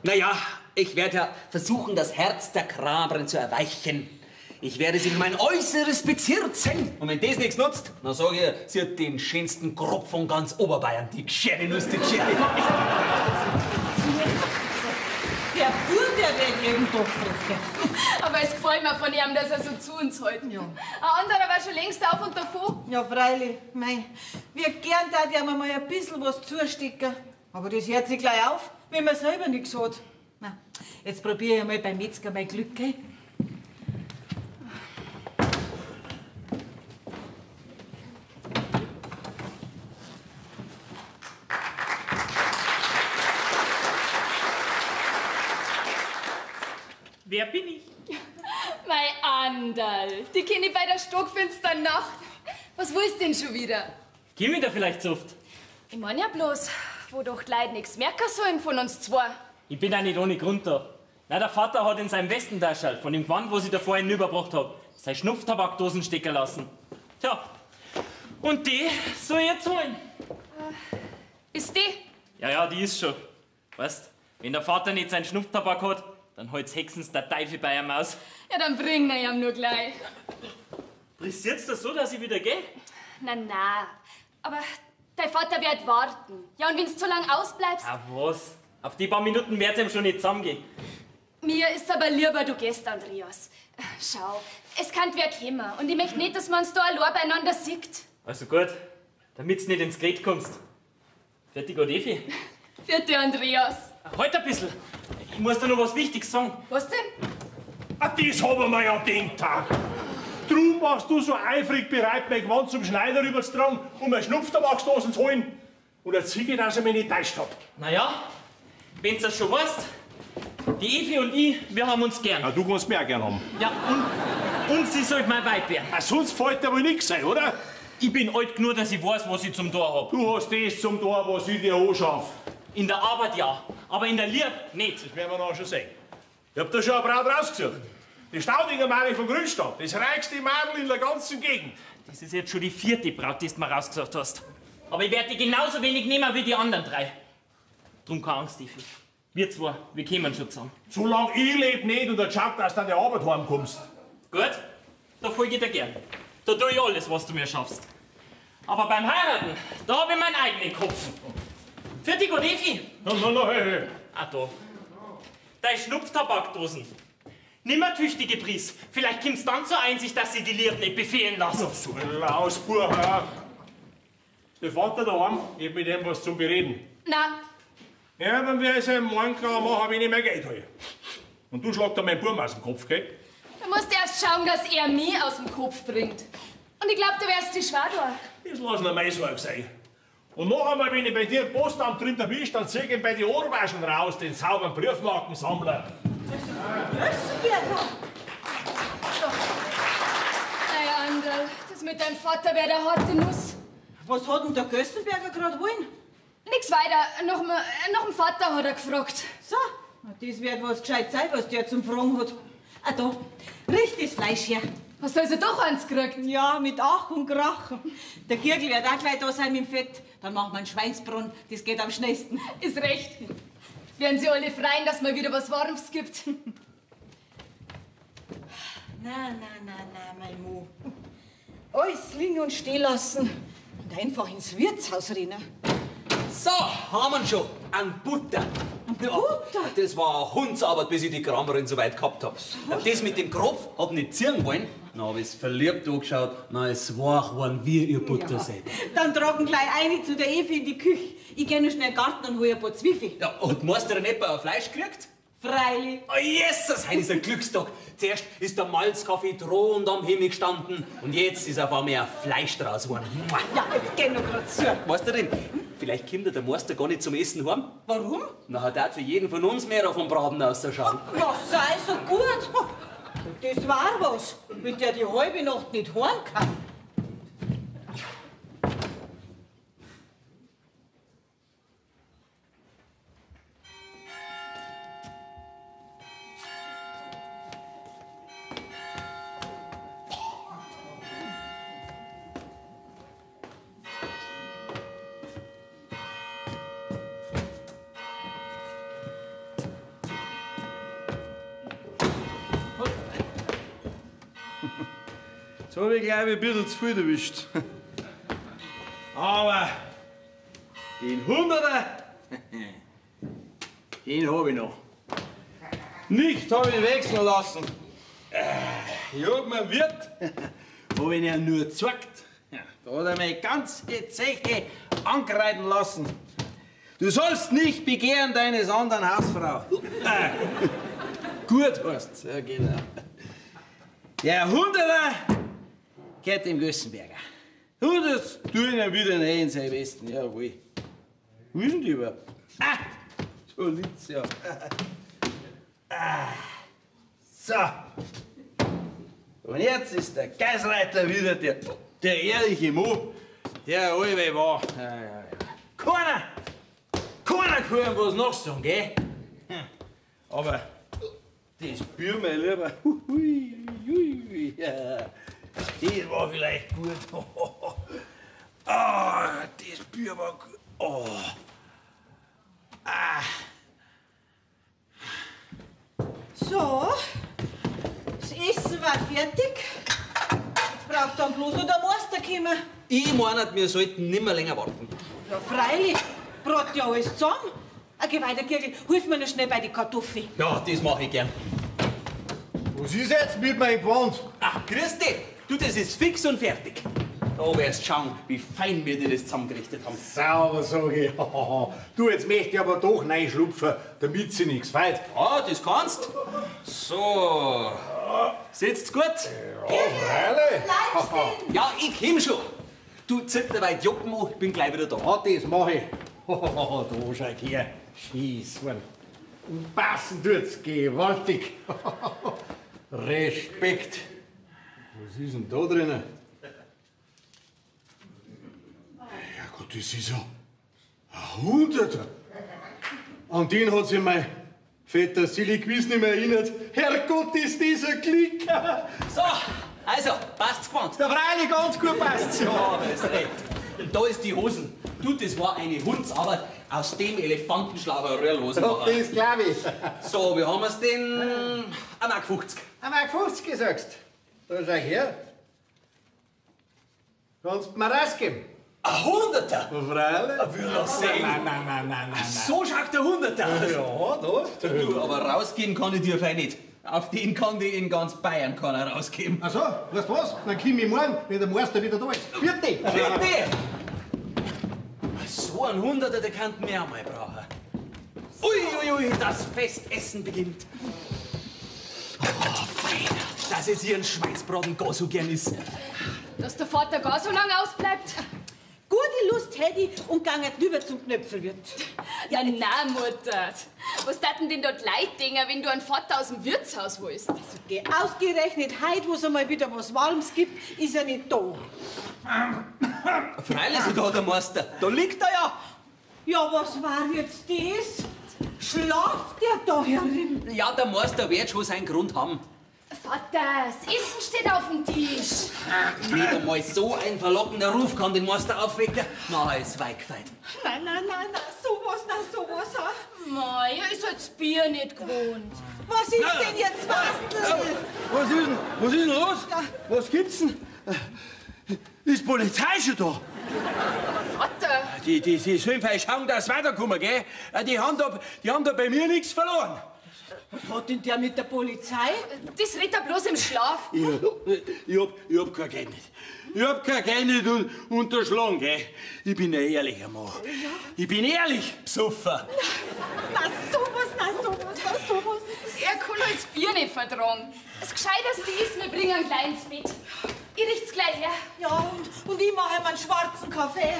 Naja, ich werde ja versuchen, das Herz der Kramerin zu erweichen. Ich werde sie in mein Äußeres bezirzen. Und wenn das nichts nutzt, dann sag ich ihr, sie hat den schönsten Kropf von ganz Oberbayern. Die Gschere Nuss, die Gschere. Der Bub, der wird jeden Tag frecher. Aber es gefällt mir von ihm, dass er so zu uns hält. Ja. Ein anderer war schon längst auf und davon. Ja, freilich. Mei, wir gern da die mal ein bisschen was zustecken. Aber das hört sich gleich auf, wenn man selber nichts hat. Na, jetzt probiere ich mal beim Metzger mein Glück, gell? Wer bin ich? Mein Anderl, die kenne ich bei der stockfinsteren Nacht. Was willst du denn schon wieder? Gib mir da vielleicht so oft. Ich mein ja bloß, wo doch die Leute nichts merken sollen von uns zwei. Ich bin auch nicht ohne Grund da. Na, der Vater hat in seinem Westentascherl, von dem Gewand, was ich da vorhin überbracht hab, seine Schnupftabakdosen stecken lassen. Tja, und die soll ich jetzt holen. Ist die? Ja, ja, die ist schon. Weißt, wenn der Vater nicht seinen Schnupftabak hat, dann holt's hexens der Teufel bei ihm aus. Ja, dann bring ihn ihm nur gleich. Pressiert's das so, dass ich wieder geh? Na, na. Aber dein Vater wird warten. Ja, und wenn's zu lang ausbleibst... Ah, was? Auf die paar Minuten wird's ihm schon nicht zusammengehen. Mir ist aber lieber, du gehst, Andreas. Schau, es kann wer kommen. Und ich möchte nicht, dass man uns da allein beieinander sieht. Also gut, damit's nicht ins Gerät kommst. Fertig, oder Evi? Vierte, Andreas. Halt ein bisschen. Ich muss dir noch was Wichtiges sagen. Was denn? Ah, das haben wir ja gedacht. Drum warst du so eifrig bereit, mein Gewand zum Schneider rüberzutragen, um eine Schnupftabaksdosen zu holen. Und jetzt sieh ich, dass ich mich nicht täuscht hab. Naja, wenn's das schon weißt, die Evi und ich, wir haben uns gern. Ja, du kannst mich auch gern haben. Ja, und sie sollte mein Weib werden. Ah, sonst fällt dir wohl nix ein, oder? Ich bin alt genug, dass ich weiß, was ich zum Tor hab. Du hast das zum Tor, was ich dir anschaff. In der Arbeit ja, aber in der Liebe nicht. Das werden wir noch schon sehen. Ich hab da schon eine Braut rausgesucht. Die Staudinger Mari von Grünstadt, das reichste Madel in der ganzen Gegend. Das ist jetzt schon die vierte Braut, die du mir rausgesucht hast. Aber ich werde die genauso wenig nehmen wie die anderen drei. Drum keine Angst, Evi. Wir zwei, wir kommen schon zusammen. Solange ich lebe nicht und der schaut, dass du an die Arbeit heimkommst. Gut, da folge ich dir gern. Da tue ich alles, was du mir schaffst. Aber beim Heiraten, da hab ich meinen eigenen Kopf. Fertig, oder Evi? Na, na, na, hey, hey. Ah, da. Deine Schnupftabakdosen. Nimm eine tüchtige Pris. Vielleicht kommst du dann zur Einsicht, dass sie die Liebe nicht befehlen lassen. Na, so ein Lausbub, ja. Der Vater daheim, ich hab mit ihm was zum Bereden. Na. Ja, dann werde ich es morgen klar machen, wenn ich mein Geld hole. Und du schlag dir meinen Buben aus dem Kopf, gell? Du musst erst schauen, dass er mich aus dem Kopf bringt. Und ich glaub, du wärst die schwer da. Das lass noch meine Sorge sein. Und noch einmal, wenn ich bei dir im Postamt drin erwischt, dann zieh ich ihn bei den Ohrwaschen raus, den sauberen Briefmarkensammler. Naja, Anderl, das mit deinem Vater wär der harte Nuss. Was hat denn der Gössenberger grad wollen? Nix weiter. Noch dem Vater hat er gefragt. So, das wird was gescheit sein, was der zum Fragen hat. Ah, da, richt das Fleisch her. Hast du also doch eins gekriegt? Ja, mit Ach und Krach. Der Kirgel wird auch gleich da sein mit dem Fett. Dann machen wir einen Schweinsbraten, das geht am schnellsten. Ist recht. Werden sie alle freien, dass mal wieder was Warmes gibt. Na, na, na, na, mein Mo. Alles liegen und stehen lassen und einfach ins Wirtshaus rennen. So, haben wir schon. An Butter. An Butter? Ja, das war eine Hundsarbeit, bis ich die Kramerin so weit gehabt hab. Ja, das mit dem Kropf hab nicht ziehen wollen. Na, hab ich's verliebt angeschaut. Na, es war geworden wie ihr Butter ja. selber. Dann tragen gleich eine zu der Evi in die Küche. Ich geh noch schnell in den Garten und hol ein paar Zwiebeln. Ja, und Meisterin etwa ein Fleisch gekriegt? Freilich. Oh, Jesus, heute ist ein Glückstag. Zuerst ist der Malzkaffee drohend am Himmel gestanden und jetzt ist auf einmal ein Fleisch draus geworden. Ja, jetzt geh noch grad zu. Meisterin, Vielleicht kommt der Meister gar nicht zum Essen heim. Warum? Na, hat er für jeden von uns mehr auf dem Braten auszuschauen. Ja, sei so gut. Das war was, wenn der die halbe Nacht nicht heim kann. Jetzt hab ich, glaube ich, ein bisschen zu viel erwischt. Aber den Hunderter, den hab ich noch. Nicht hab ich ihn wechseln lassen. Ich hab mir Wirt, hab ich ihn nur gezeigt. Da hat er meine ganze Zeche angreiten lassen. Du sollst nicht begehren deines anderen Hausfrau. Gut heißt's, ja genau. Der Hunderter gehört dem Gössenberger. Und das tue ich ihm wieder rein in seinen Westen, jawohl. Wo ist denn die überhaupt? Ah, so liegt's ja. Ah, so. Und jetzt ist der Geisreiter wieder der ehrliche Mo, der allweil war. Ja, ja, ja. Keiner kann ihm was nachsagen, gell? Aber das Bier, mein Lieber, hui, hui, ja. Das war vielleicht gut. Ah, das Bier war gut. Oh. Ah. So, das Essen war fertig. Jetzt braucht dann bloß noch der Meister kommen. Ich meine, wir sollten nimmer länger warten. Ja, freilich. Brat ja alles zusammen. Geh weiter, Kirgl, hilf mir noch schnell bei den Kartoffeln. Ja, das mache ich gern. Was ist jetzt mit meinem Gewand? Ach, grüß dich. Du, das ist fix und fertig. Da wirst du schauen, wie fein wir dir das zusammengerichtet haben. Sauber, sag ich. Du, jetzt möchte ich aber doch reinschlupfen, damit sie nichts fehlt. Ja, das kannst. So. Sitzt gut? Ja, freilich. Ja, ich komm schon. Du, zieh dir weit Joppen an, ich bin gleich wieder da. Ja, das mach ich. Da schau her. Schieß, und passen tut's gewaltig. Respekt. Was ist denn da drinnen? Ja Gott, das ist ja ein Hunderter. An den hat sich mein Vetter Silly gewiss nicht mehr erinnert. Herrgott, ist dieser Klick. So, also, passt's gewandt? Ja, freilich, ganz gut passt's. Ja, aber ist recht. Und da ist die Hosen. Du, das war eine Hundsarbeit. Aus dem Elefantenschlager Röhrlosen Ja, das glaub ich. So, wie haben wir's denn? 1,50 Mark. 1,50 Mark, sagst du? Da schau her. Kannst du mir rausgeben? Ein Hunderter? Freilich. Will das sehen. Nein, nein, nein, nein, nein. So schaut der Hunderter aus. Ja, da. Du, aber rausgehen kann ich dir fein nicht. Auf den kann die in ganz Bayern keiner rausgeben. Ach so, weißt du was? Dann komm ich morgen, wenn der Meister wieder da ist. Vierte! Vierte! So ein Hunderter, der könnten wir auch mal brauchen. Ui, ui, ui, das Festessen beginnt. Oh, fein, dass es hier ein Schweinsbraten gar so gern ist. Dass der Vater gar so lange ausbleibt. Gute Lust hätte ich und ganget rüber zum Knöpfelwirt. Ja, na, Mutter. Was taten denn dort Leute denken, wenn du einen Vater aus dem Wirtshaus holst? Also, geh, ausgerechnet heute, wo es einmal wieder was Warmes gibt, ist er nicht da. Freilich ist da der Meister. Da liegt er ja. Ja, was war jetzt das? Schlaft der da herin? Ja, der Meister wird schon seinen Grund haben. Vater, das Essen steht auf dem Tisch. Nicht einmal so ein verlockender Ruf kann den Meister aufwecken. Na, ist weit gefeit. Nein, nein, nein, nein, sowas, nein, sowas. Ha. Mei, er ist halt das Bier nicht gewohnt. Was ist denn jetzt, Wastl? Was ist denn, was ist denn los? Was gibt's denn? Ist die Polizei schon da? Vater! Die sollen vielleicht schauen, dass sie weiterkommen, gell? Die haben da bei mir nichts verloren. Was hat denn der mit der Polizei? Das redet er bloß im Schlaf. Ich hab kein Geld nicht. Ich hab kein Geld nicht unterschlagen, gell? Ich bin ein ehrlicher Mann. Ja. Ich bin ehrlich, Psuffer. Na sowas, na sowas, na sowas. Er kann halt das Bier nicht vertragen. Das Gescheiterste ist, wir bringen ihn gleich ins Bett. Ich richt's gleich her. Ja, und ich mache ihm einen schwarzen Kaffee.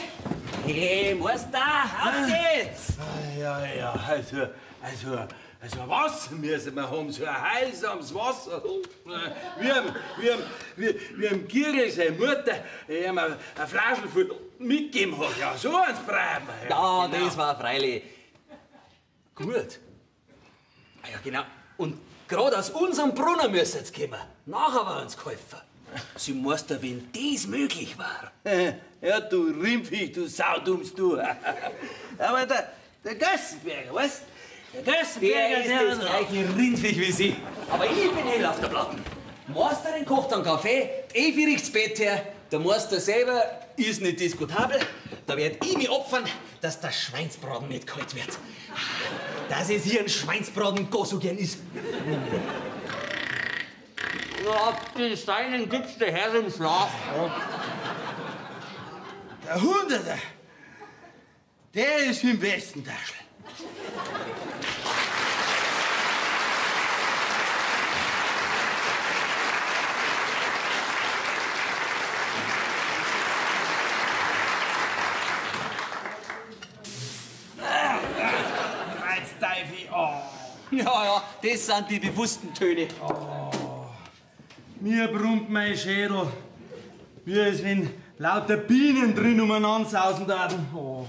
Hey, Meister, auf geht's! Ja, ja, also Wasser müssen wir haben, so ein heilsames Wasser. Wie am Gierl seine Mutter ihm eine Flasche voll mitgegeben hat. Ja, so eins brauchen wir. Ja, genau. Das war freilich. Gut. Ah ja, genau. Und gerade aus unserem Brunnen müssen sie kommen. Nachher war uns geholfen. Sie Meister, wenn das möglich war. Ja, du Rimpfig, du Saudummst, du. Aber der Gössenberger, weißt du? Der Gössenberger, der ist das gleiche Rindviech wie Sie. Aber ich bin hell auf der Platte. Meisterin kocht einen Kaffee, die Evi riecht's Bett her, der Meister selber ist nicht diskutabel. Da werd ich mich opfern, dass der Schweinsbraten nicht kalt wird. Dass es hier ein Schweinsbraten gar so gern ist. Auf den Steinen gibt's der Herr im Schlaf. Der Hunderter, der ist im Westentaschel. Oh. Ja, ja, das sind die bewussten Töne. Oh. Mir brummt mein Schädel, wie als wenn lauter Bienen drin umeinander sausen würden. Oh.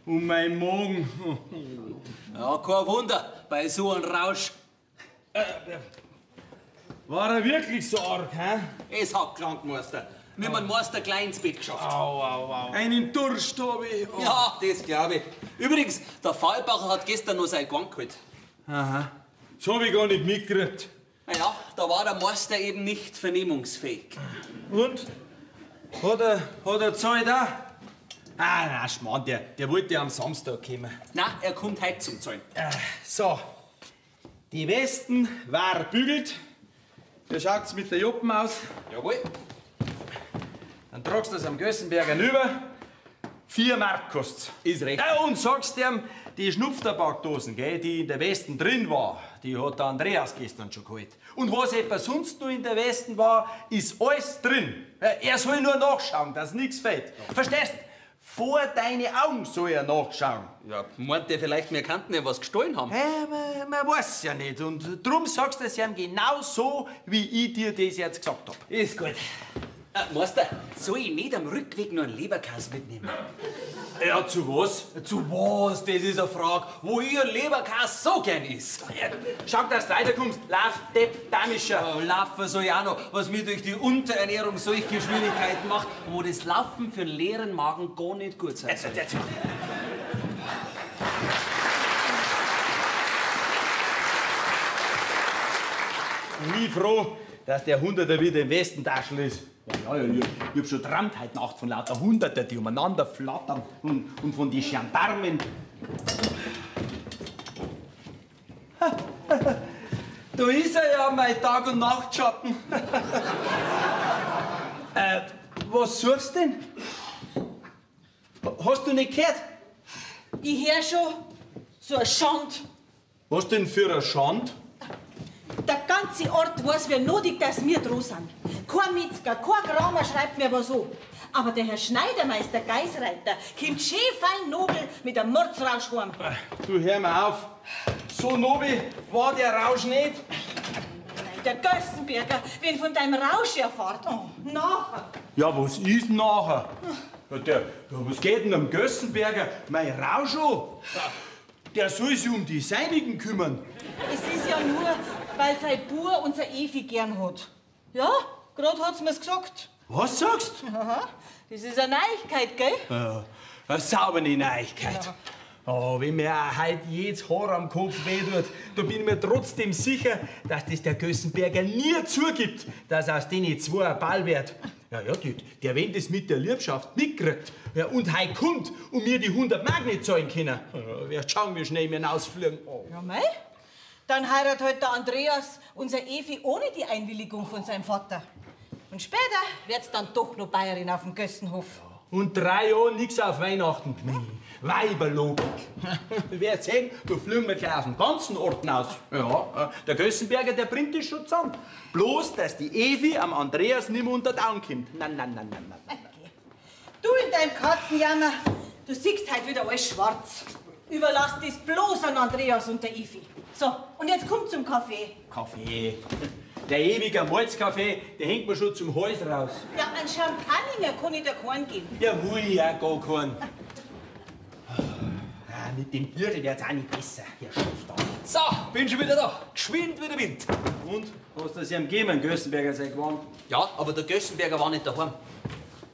Und mein Magen. Ja, kein Wunder, bei so einem Rausch. War er wirklich so arg, hä? Es hat gelangt, Meister. Wir haben den Meister gleich ins Bett geschafft. Au, au, au. Einen Durst hab ich. Oh. Ja, das glaube ich. Übrigens, der Fallbacher hat gestern noch sein Gewand geholt. Aha. Das hab ich gar nicht mitgekriegt. Na ja, da war der Meister eben nicht vernehmungsfähig. Und? Hat er gezahlt auch? Ah, nein, Schmarrn, der wollte ja am Samstag kommen. Nein, er kommt heute zum Zahlen. So, die Westen war bügelt. Wie schaut's mit der Joppen aus? Jawohl. Dann tragst du das am Gössenberger rüber. 4 Mark kostet's. Ist recht. Ja, und sagst ihm, die Schnupftabakdosen, gell, die in der Westen drin war, die hat der Andreas gestern schon geholt. Und was etwa sonst noch in der Westen war, ist alles drin. Er soll nur nachschauen, dass nichts fehlt. Verstehst? Vor deine Augen soll er nachschauen. Ja, meint der vielleicht, wir könnten ja was gestohlen haben? Ja, man weiß ja nicht. Und drum sagst du es ihm genau so, wie ich dir das jetzt gesagt hab. Ist gut. Meister, soll ich nicht am Rückweg noch einen Leberkäse mitnehmen? Ja, zu was? Zu was? Das ist eine Frage, wo ich einen Leberkäse so gern isst. Ja, schau, dass du weiterkommst. Lauf, Depp, Damischer. Ja, laufen soll ich auch noch, was mir durch die Unterernährung solche Schwierigkeiten macht, wo das Laufen für einen leeren Magen gar nicht gut sein soll. Ich bin froh, dass der Hunderter wieder im Westentaschel ist. Ja, ja, ich hab schon geträumt heute Nacht von lauter Hunderter, die umeinander flattern und von den Gendarmen. Da ist er ja, mein Tag- und Nachtschatten. Was suchst du denn? Hast du nicht gehört? Ich hör schon, so eine Schand. Was denn für eine Schand? Der ganze Ort weiß, wie nodig, dass wir dran sind. Kein Metzger, kein Kramer schreibt mir was an. Aber der Herr Schneidermeister Geisreiter kommt schön fein nobel mit einem Mordsrausch heim. Du, hör mal auf. So nobel war der Rausch nicht. Nein, der Gössenberger, wenn von deinem Rausch erfahrt. Oh, nachher. Ja, was ist nachher? Ja, was geht denn am Gössenberger mein Rausch an? Der soll sich um die Seinigen kümmern. Es ist ja nur, weil sein Bub unser Evi gern hat. Ja, grad hat's mir's gesagt. Was sagst du? Aha, das ist eine Neuigkeit, gell? Ja, eine saubere Neuigkeit. Ja. Oh, wenn mir auch heute jedes Haar am Kopf wehtut, da bin ich mir trotzdem sicher, dass das der Gössenberger nie zugibt, dass aus denen zwei ein Ball wird. Ja, ja, der, wenn das mit der Liebschaft mitkriegt, ja, und heut kommt und mir die 100 Mark nicht zahlen können, ja, wirst schauen, wie schnell wir hinausfliegen. Oh. Ja, mei. Dann heiratet halt der Andreas unser Evi ohne die Einwilligung von seinem Vater. Und später wird's dann doch noch Bayerin auf dem Gössenhof. Und 3 Jahre nix auf Weihnachten. Weiberlogik. Du wirst sehen, da fliegen wir gleich aus dem ganzen Ort raus. Ja, der Gössenberger, der bringt das schon zusammen. Bloß, dass die Evi am Andreas nicht mehr unter den Daumen kommt. Nein, nein, nein, nein, nein. Okay. Du in deinem Katzenjammer, Du siehst halt wieder alles schwarz. Überlass das bloß an Andreas und der Evi. So, und jetzt komm zum Kaffee. Kaffee. Der ewige Malzkaffee, der hängt mir schon zum Hals raus. Ja, einen Champagner kann ich dir keinen geben. Ja, will ich auch gar keinen. Ah, mit dem Bierl wird's auch nicht besser. Herr Schafter. So, bin schon wieder da. Geschwind wie der Wind. Und? Hast du das ihm gegeben, Gössenberger sein Gewand? Ja, aber der Gössenberger war nicht daheim.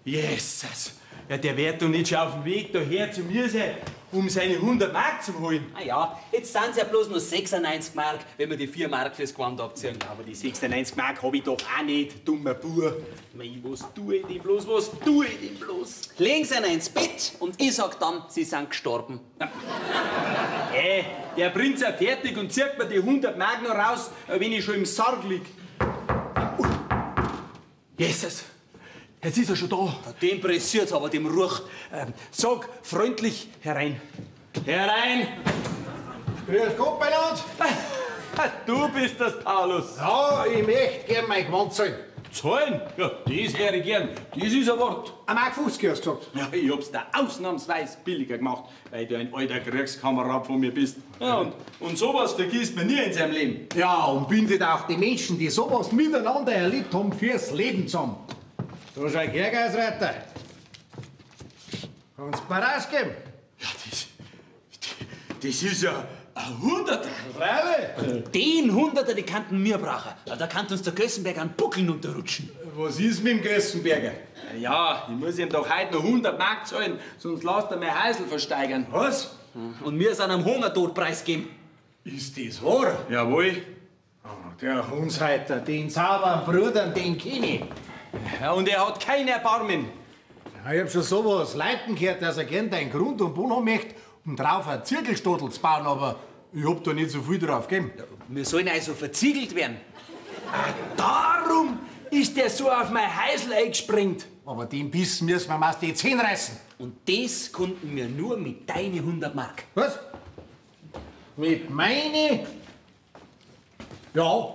Jesus! Ja, der wird doch nicht schon auf dem Weg daher zu mir sein, um seine 100 Mark zu holen. Ah ja, jetzt sind's ja bloß nur 96 Mark, wenn wir die 4 Mark fürs Gewand abziehen. Aber die 96 Mark hab ich doch auch nicht, dummer Bub. Mei, was tue ich denn bloß, was tue ich denn bloß? Legen Sie ihn ins Bett und ich sag dann, Sie sind gestorben. Ey, der bringt's ja fertig und zieht mir die 100 Mark noch raus, wenn ich schon im Sarg lieg. Jesus! Jetzt ist er schon da. Dem pressiert's aber, dem Ruch. Sag freundlich herein. Herein! Grüß Gott, beinand. Du bist das, Paulus. Ja, ich möchte gern mein Gewand zahlen. Zahlen? Ja, das wäre ich gern. Das ist ein Wort. Ein Mark 50 hast du gesagt. Ja, ich hab's dir ausnahmsweise billiger gemacht, weil du ein alter Kriegskamerad von mir bist. Ja, und sowas vergisst man nie in seinem Leben. Ja, und bindet auch die Menschen, die sowas miteinander erlebt haben, fürs Leben zusammen. So schau her, Geisreiter. Kannst du mir rausgeben? Ja, das ist ja ein Hunderter. Freilich. Den Hunderter, die kannten wir brauchen. Da kann uns der Gössenberger einen Buckeln unterrutschen. Was ist mit dem Gössenberger? Ja, ich muss ihm doch heute noch 100 Mark zahlen, sonst lässt er mein Häusl versteigern. Was? Und wir sind am Hungertod preisgeben. Ist das wahr? Jawohl. Oh, der Hundsheiter, den sauberen Bruder, den kenn ich. Ja, und er hat kein Erbarmen. Ja, ich hab schon sowas Leuten gehört, dass er gern deinen Grund und Boden haben möchte, um drauf ein Zirkelstadel zu bauen, aber ich hab da nicht so viel drauf gegeben. Ja, wir sollen also verziegelt werden. Ah, darum ist der so auf mein Häusl eingesprengt. Aber den Bissen müssen wir meist die Zähne reißen. Und das konnten wir nur mit deinen 100 Mark. Was? Mit meine? Ja,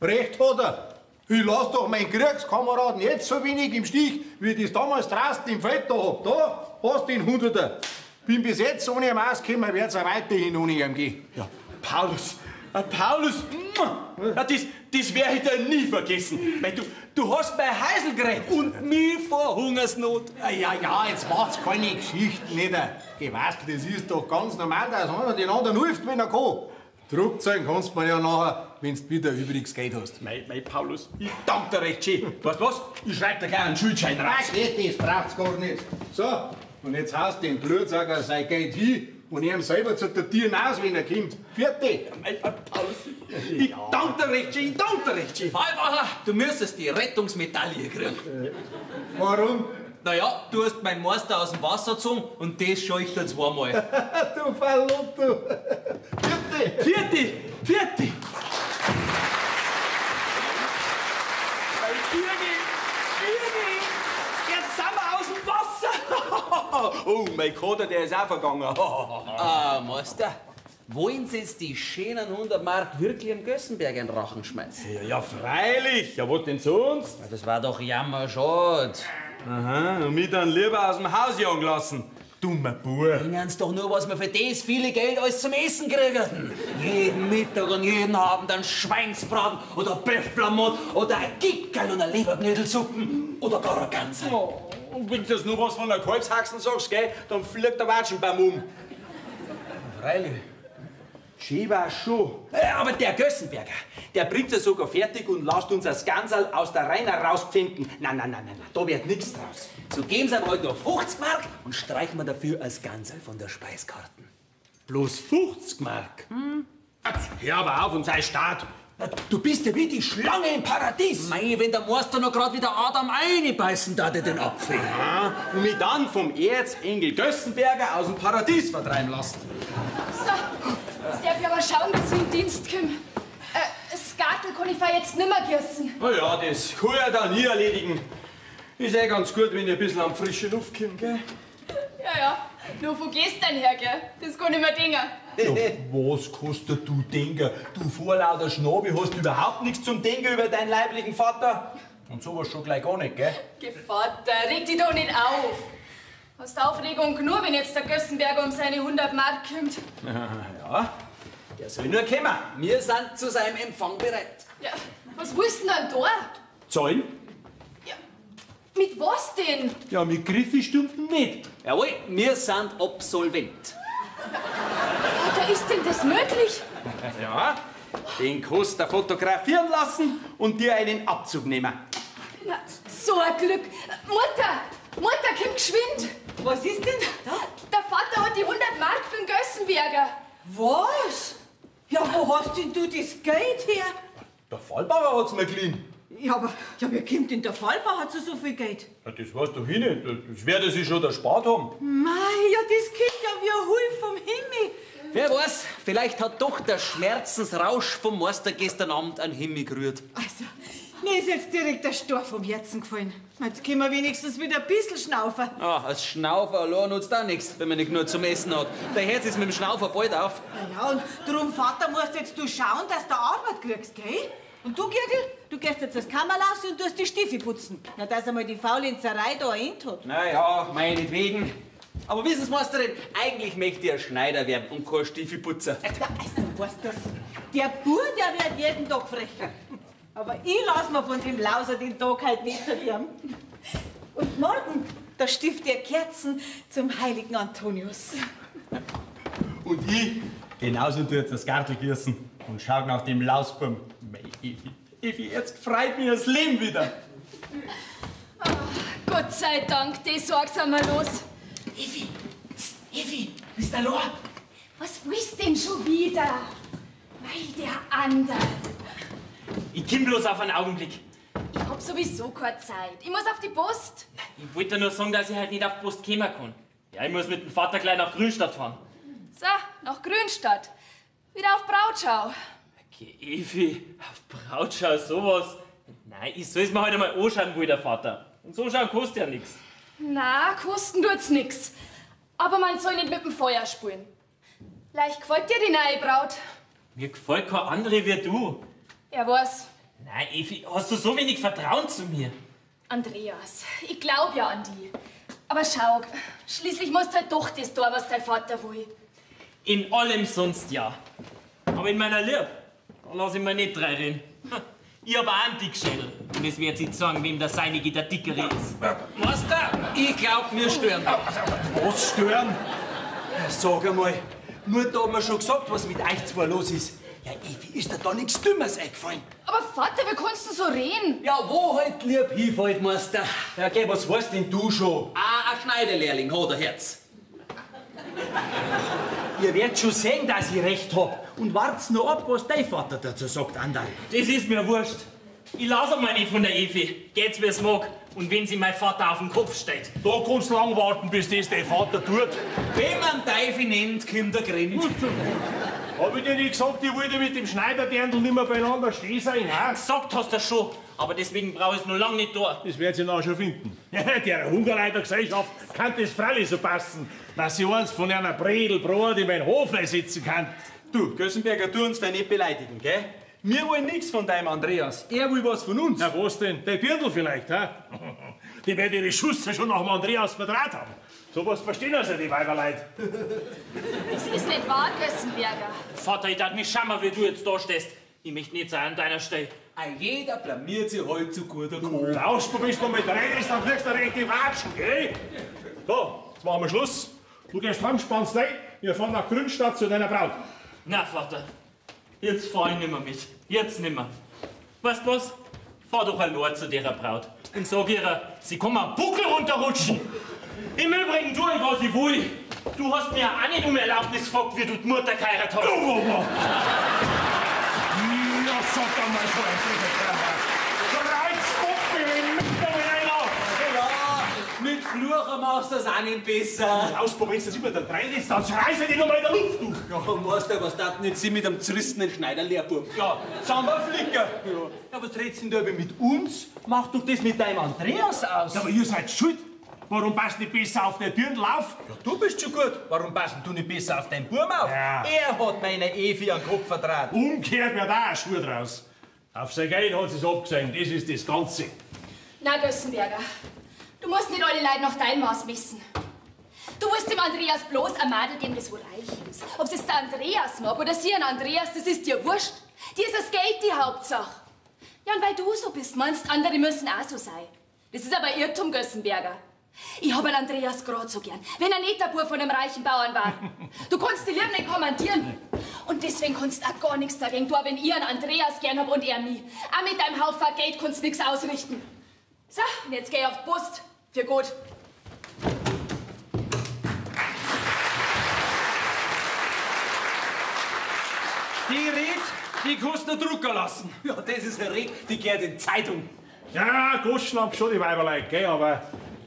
recht hat er. Ich lass doch meinen Kriegskameraden jetzt so wenig im Stich, wie ich das damals draußen im Feld da hab. Da hast du den Hunderter. Bin bis jetzt ohne ihn ausgekommen, werd's auch weiterhin ohne ihn gehen. Ja, Paulus, Paulus, ja, das werde ich dir nie vergessen. Weil du hast mein Häusl gerettet. Und mich vor Hungersnot. Ja, ja, jetzt macht's keine Geschichten nicht. Weißt, das ist doch ganz normal, dass einer den anderen hilft, wenn er kann. Zurückzahlen kannst du mir ja nachher, wenn du wieder übriges Geld hast. Mei, Paulus, ich danke dir recht schön. Weißt du was? Ich schreib dir gleich einen Schuldschein raus. Nein, das braucht's gar nicht. So, und jetzt haust den Blutsacker sein Geld hin und ihm selber zu der Tieren aus, wenn er kommt. Vierte. Mei, Paulus, ich danke dir recht schön, ich danke dir recht schön. Fallbacher, du müsstest die Rettungsmedaille kriegen. Warum? Naja, du hast meinen Meister aus dem Wasser gezogen und das scheucht er zweimal. Du Verlot, du. Vierte. Vierte, vierte. Mein Birgi, Birgi, jetzt sind wir aus dem Wasser. Oh, mein Kater, der ist auch vergangen. Ah, Meister, wollen Sie jetzt die schönen 100 Mark wirklich im Gössenberg in den Rachen schmeißen? Ja, ja, freilich. Ja, was denn sonst? Ja, das war doch jammerschad. Aha, und mich dann lieber aus dem Haus jagen lassen. Dummer Bub. Bringen Sie doch nur, was wir für das viele Geld alles zum Essen kriegen. Jeden Mittag und jeden Abend ein Schweinsbraten oder Bäfflermod oder ein Gickerl und eine Leberknödelsuppen oder gar ein Ganser. Oh, und wenn du jetzt nur was von der Kalbshaxen sagst, gell, dann fliegt der Watschenbaum um. Freilich. Schön war's schon. Aber der Gössenberger, der bringt es sogar fertig und lasst uns das Ganserl aus der Reiner rauspfänden. Nein, nein, nein, nein, nein, da wird nichts draus. So geben Sie ihm heute noch 50 Mark und streichen wir dafür als Ganserl von der Speiskarten. Bloß 50 Mark? Hm? Hör aber auf und sei stark. Du bist ja wie die Schlange im Paradies. Mei, wenn der Meister noch grad wieder Adam einbeißen darf, den Apfel. Ja, und mich dann vom Erzengel Gössenberger aus dem Paradies vertreiben lassen. So, jetzt darf ich aber schauen, dass ich in den Dienst komme. Das Gartel kann ich jetzt nimmer gießen. Na ja, das kann ich dann nie erledigen. Ist eh ganz gut, wenn ich ein bisschen an frische Luft komme, gell? Ja, ja. Nur wo gehst denn her, gell? Das kann ich mir denken. Ja, was kannst du denken? Du vorlauter Schnabi hast überhaupt nichts zum Denken über deinen leiblichen Vater. Und sowas schon gleich gar nicht, gell? Geh, Vater, reg dich doch nicht auf. Hast Aufregung genug, wenn jetzt der Gössenberger um seine 100 Mark kommt. Ja, der soll nur kommen. Wir sind zu seinem Empfang bereit. Ja, was willst du denn da? Zahlen? Ja, mit was denn? Ja, mit Griffelstunden nicht. Jawohl, wir sind absolvent. Vater, ist denn das möglich? Ja, den Koster fotografieren lassen und dir einen Abzug nehmen. Na, so ein Glück. Mutter, Mutter, komm geschwind. Was ist denn? Da? Der Vater hat die 100 Mark für den Gössenberger. Was? Ja, wo hast denn du das Geld her? Der Fallbauer hat's mir geliehen. Ja, aber ja, wer kommt denn der Fallbauer zu so viel Geld? Ja, das weißt doch ich nicht. Das wird er sich schon erspart haben. Mei, ja, das kommt ja wie ein Hul vom Himmel. Wer weiß, vielleicht hat doch der Schmerzensrausch vom Meister gestern Abend an Himmel gerührt. Also, mir ist jetzt direkt der Stor vom Herzen gefallen. Jetzt können wir wenigstens wieder ein bisschen schnaufen. Ah, als Schnaufer allein nutzt auch nichts, wenn man nicht nur zum Essen hat. Der Herz ist mit dem Schnaufer bald auf. Ja, ja, und drum, Vater, musst jetzt du schauen, dass du Arbeit kriegst, gell? Und du, Gergel, du gehst jetzt das Kammerlaus und tust die Stiefel putzen. Na, dass einmal die Faulenzerei da ein End hat. Na ja, meinetwegen. Aber wissen Sie, Meisterin, eigentlich möchte ich ein Schneider werden und kein Stiefelputzer. Ja, also, weißt du das? Der Bub, der wird jeden Tag frecher. Aber ich lass mir von dem Lauser den Tag halt nicht verderben. Und morgen, da stiftet er Kerzen zum heiligen Antonius. Und ich genauso tue jetzt das Gartel gießen und schau nach dem Lausbaum. Mei, Evi, Evi, jetzt freut mich das Leben wieder. Ach, Gott sei Dank, die Sorge sind wir los. Evi, pst, Evi, bist du allein? Was willst denn schon wieder? Mei, der Anderl. Ich komm bloß auf einen Augenblick. Ich hab sowieso keine Zeit. Ich muss auf die Post. Ich wollte nur sagen, dass ich halt nicht auf die Post kommen kann. Ja, ich muss mit dem Vater gleich nach Grünstadt fahren. So, nach Grünstadt. Wieder auf Brautschau. Okay, Evi, auf Brautschau sowas. Nein, ich soll's mir heute mal anschauen, wo der Vater. Und so schauen kostet ja nix. Na, kosten tut's nix. Aber man soll nicht mit dem Feuer spielen. Leicht gefällt dir die neue Braut. Mir gefällt keine andere wie du. Ja, was? Nein, Evi, hast du so wenig Vertrauen zu mir? Andreas, ich glaub ja an die. Aber schau, schließlich musst halt doch das tun, was dein Vater will. In allem sonst ja. Aber in meiner Lieb, da lass ich mir nicht reinreden. Ich hab auch einen Dickschädel. Und es wird sich zeigen, wem der Seinige der Dickere ist. Meister, ich glaub, wir stören. Was stören? Sag einmal, Mutter hat mir schon gesagt, was mit euch zwei los ist. Ja, Evi, ist dir da nichts Dümmeres eingefallen? Aber Vater, wie kannst du so reden? Ja, wo halt lieb hinfällt, Meister? Ja, geh, was weißt denn du schon? Ah, ein Schneiderlehrling hat ein Herz. Ihr werdet schon sehen, dass ich recht hab. Und wart's nur ab, was dein Vater dazu sagt, Anderl. Das ist mir wurscht. Ich lass einmal nicht von der Evi. Geht's, wie's mag. Und wenn sie mein Vater auf den Kopf steht. Da kannst du lang warten, bis das dein Vater tut. Wenn man Teufel nennt, kommt der Grind. Hab ich dir nicht gesagt, ich wollte mit dem Schneiderdirndl nicht mehr beieinander stehen sein, ha? Gesagt hast du schon, aber deswegen brauch ich's noch lang nicht da. Das wird sie noch schon finden. Ja, der Hungerleitergesellschaft kann das freilich so passen, dass sie eins von einer Bredelbrot in meinen Hof sitzen kann. Du, Gössenberger, tu uns da nicht beleidigen, gell? Wir wollen nichts von deinem Andreas. Er will was von uns. Na, was denn? Der Dirndl vielleicht, ha? Die werden ihre Schüsse schon nach dem Andreas verdraht haben. So was verstehen also die Weiberleut. Das ist nicht wahr, Gössenberger. Vater, ich darf mich schammer, wie du jetzt da stehst. Ich möchte nicht sein an deiner Stelle. Ein jeder blamiert sich heute zu guter Kohl. Raus, du mit redest, dann kriegst du eine rechte Watschen, gell? So, jetzt machen wir Schluss. Du gehst heim, spannst rein. Wir fahren nach Grünstadt zu deiner Braut. Na, Vater, jetzt fahr ich nimmer mit. Jetzt nimmer. Weißt was? Fahr doch allein zu derer Braut und sag ihr, sie kann am Buckel runterrutschen. Im Übrigen tu ich, was ich will. Du hast mir auch nicht um Erlaubnis gefragt, wie du die Mutter geheiratet hast. Oh, oh, oh. Ja, sag einmal so ein Kreuzpuppe mit einer. Ja, mit Fluchen machst du das auch nicht besser. Ausprobierst das immer da drin ist, dann reiß ich dich noch mal in der Luft, du. Ja, Meister, was tat denn jetzt sie mit einem zerrissenen Schneiderlehrbuben? Ja, Flicker. Ja, was redst denn du aber mit uns? Mach doch das mit deinem Andreas aus. Ja, aber ihr seid schuld. Warum passt nicht besser auf den Dirndl auf? Ja, du bist schon gut. Warum passen du nicht besser auf deinen Burm auf? Ja. Er hat meiner Evi an den Kopf verdraht. Umgekehrt wird auch ein Schuh draus. Auf sein Geld hat sie's abgesehen. Das ist das Ganze. Na, Gössenberger, du musst nicht alle Leute nach deinem Maß messen. dem Andreas bloß ein Madel geben, das wo reich ist. Ob es der Andreas mag oder sie ein Andreas, das ist dir wurscht. Dir ist das Geld die Hauptsache. Ja, und weil du so bist, meinst, andere müssen auch so sein. Das ist aber Irrtum, Gössenberger. Ich hab einen Andreas grad so gern, wenn er nicht der Bub von einem reichen Bauern war. Du kannst die Lieben nicht kommandieren. Und deswegen kannst du auch gar nichts dagegen tun, wenn ich einen Andreas gern hab und er mich. Auch mit deinem Haufen Geld kannst du nichts ausrichten. So, und jetzt geh ich auf die Post. Für gut. Die Rede, die kannst du drucken lassen. Ja, das ist eine Rede, die gehört in die Zeitung. Ja, Goschen haben schon die Weiberleute, gell, aber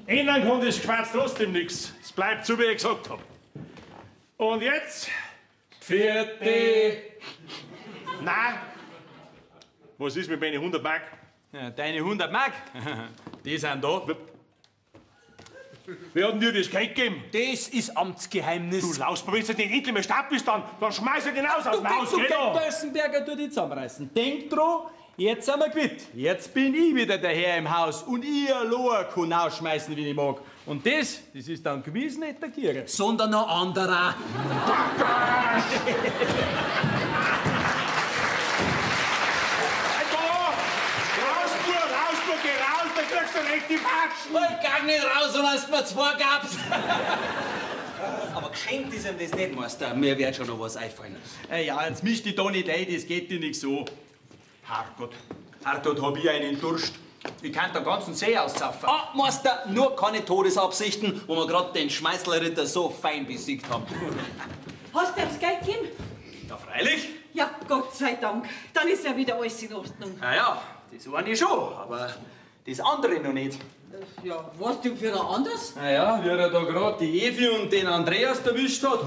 ändern kann das Geschwätz trotzdem nichts. Es bleibt so, wie ich gesagt hab. Und jetzt? Vierte. Nein. Was ist mit meinen 100 Mark? Ja, deine 100 Mark? Die sind da. Wer hat denn dir das Geld gegeben? Das ist Amtsgeheimnis. Du Lausbub, wenn du nicht endlich mal stark bist, dann schmeiß ich den aus dem Haus. Du Gössenberger, du die zusammenreißen. Denk dran, jetzt sind wir quitt. Jetzt bin ich wieder der Herr im Haus und ich allein kann ausschmeißen, wie ich mag. Und das ist dann gewiss nicht der Kirche. Sondern noch anderer. Geh raus, da kriegst du recht die Patschen. Ich geh nicht raus, wenn du mir zwei gabst. Aber geschenkt ist ihm das nicht, Meister. Mir wird schon noch was einfallen. Ja, jetzt misch dich da nicht ein, das geht dir nicht so. Herrgott, Herrgott, hab ich einen Durst. Ich kann den ganzen See aussaufen. Ah, Meister, nur keine Todesabsichten, wo wir grad den Schmeißlerritter so fein besiegt haben. Hast du ihm das Geld gegeben? Ja, freilich. Ja, Gott sei Dank. Dann ist ja wieder alles in Ordnung. Na ja, das eine ich schon, aber das andere noch nicht. Ja, was denn für ein anderes? Na ja, wie er da grad die Evi und den Andreas erwischt hat,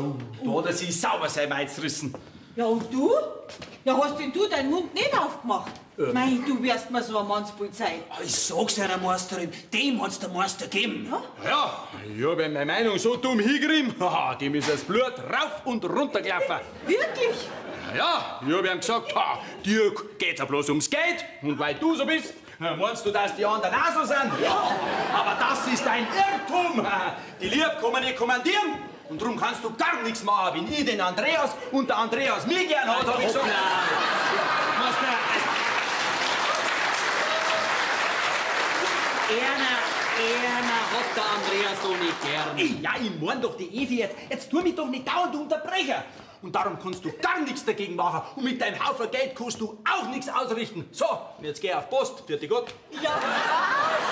da hat er sich sauber sein Meiz gerissen. Ja, und du? Ja, hast denn du deinen Mund nicht aufgemacht? Mei, du wirst mir so ein Mannsbild sein. Ich sag's einer Meisterin, dem hat's der Meister gegeben. Ja? Ja, ich hab ihm meine Meinung so dumm hingerieben, dem ist das Blut rauf und runter gelaufen. Wirklich? Ja, ich hab ihm gesagt, ha, dir geht's ja bloß ums Geld und weil du so bist, meinst du, dass die anderen auch so sind? Ja, aber das ist ein Irrtum. Die Lieb kann man nicht kommandieren und darum kannst du gar nichts machen, wenn ich den Andreas und der Andreas mich gern hat, hab ich gesagt. Meister, Erna hat der Andreas doch nicht gern. Ja, ich mein doch die Evi jetzt. Jetzt tu mich doch nicht dauernd unterbrechen. Und darum kannst du gar nichts dagegen machen. Und mit deinem Haufen Geld kannst du auch nichts ausrichten. So, und jetzt geh auf Post. Vierte Gott. Ja, was?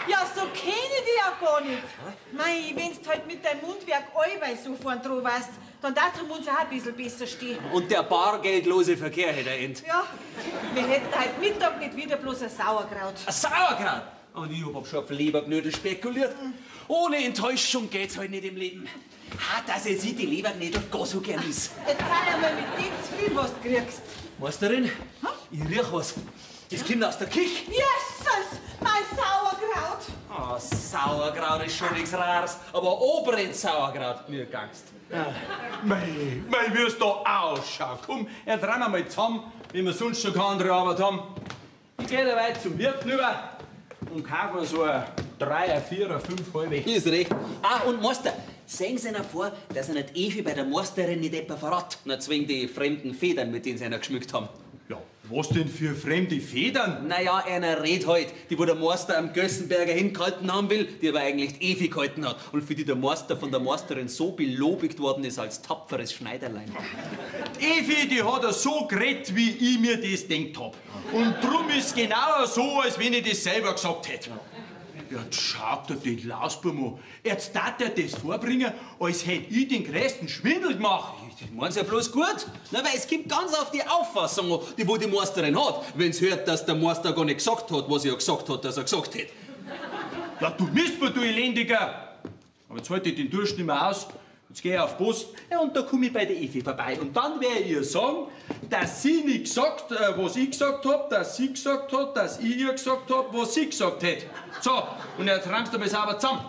Ja, so kenn ich dich ja gar nicht. Mei, wenn's halt mit deinem Mundwerk allweil so vorn dran warst, dann darfst du uns auch ein bisschen besser stehen. Und der bargeldlose Verkehr hätte er end. Ja, wir hätten heute Mittag nicht wieder bloß ein Sauerkraut. Ein Sauerkraut? Und ich hab schon auf Leberknödel spekuliert. Ohne Enttäuschung geht's halt nicht im Leben. Ha, dass ich sie die Leberknödel gar so gern is. Jetzt sei einmal mit dem zufrieden, was du kriegst. Meisterin, ich riech was. Das kommt aus der Küche. Jesus, mein Sauerkraut. Oh, Sauerkraut ist schon nichts Rares, aber Oberen Sauerkraut, mir gangst. Mei, mei, wie es da ausschaut. Komm, jetzt rennen wir mal zusammen, wenn wir sonst schon keine andere Arbeit haben. Ich geh derweil zum Wirt rüber und kaufe mir so ein 3, 4, 5 halbe. Ist recht. Ah, und Meister, sehen Sie ihnen vor, dass er nicht Evi bei der Meisterin nicht etwa verrat. Na, zwingen die fremden Federn, mit denen sie einer geschmückt haben. Ja, was denn für fremde Federn? Naja, einer redet halt, die wo der Meister am Gössenberger hingehalten haben will, die aber eigentlich die Evi gehalten hat und für die der Meister von der Meisterin so belobigt worden ist als tapferes Schneiderlein. Die Evi, die hat er so geredet, wie ich mir das gedacht hab. Und drum ist genau so, als wenn ich das selber gesagt hätte. Jetzt schaut er den Lausbub an. Jetzt darf er das vorbringen, als hätte ich den größten Schwindel gemacht. Ich mein's ja bloß gut. Na, weil es kommt ganz auf die Auffassung an, die wo die Meisterin hat, wenn's hört, dass der Meister gar nicht gesagt hat, was er ja gesagt hat, dass er gesagt hätte. Ja, du Mistbub, du Elendiger! Aber jetzt halte ich den Durst nicht mehr aus. Jetzt geh ich auf Post, ja, und da komme ich bei der Evi vorbei. Und dann werde ich ihr sagen, dass sie nicht gesagt, was ich gesagt hab, dass sie gesagt hat, dass ich ihr gesagt hab, was sie gesagt hätte. So, und jetzt rammst du mal sauber zusammen.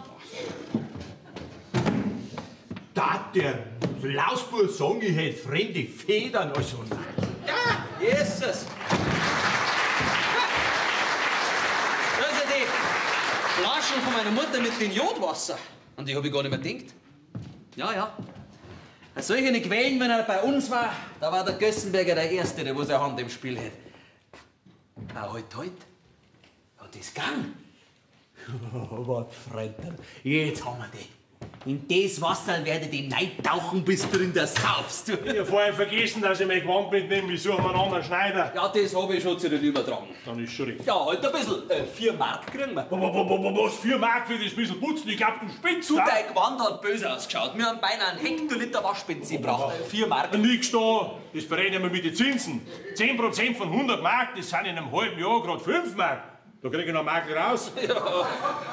Da der Lausbub sagen, ich hätte fremde Federn, also nein. Ja, Jesus! Das sind die Flaschen von meiner Mutter mit dem Jodwasser. Und An die hab ich gar nicht mehr gedacht. Ja, ja. Solche Quellen, wenn er bei uns war, da war der Gössenberger der Erste, der wo seine Hand im Spiel hat. Ah, halt, halt. Ja, das gang. Was, Freund, jetzt haben wir die. In das Wasser werde ich dich reintauchen, bis du in der saufst. Ich hab vorhin vergessen, dass ich mein Gewand mitnehme. Ich suche mir einen anderen Schneider. Ja, das hab ich schon zu den übertragen. Dann ist schon richtig. Ja, halt ein bisschen. 4 Mark kriegen wir. Was? 4 Mark für das bisschen putzen? Ich glaub, du spinnst. Du, dein Gewand hat böse ausgeschaut. Wir haben beinahe einen Hektoliter Waschbenzin gebraucht. 4 Mark. Nix da. Das berechnen wir mit den Zinsen. 10% von 100 Mark, das sind in einem halben Jahr gerade 5 Mark. Da krieg ich noch Mark raus. Ja,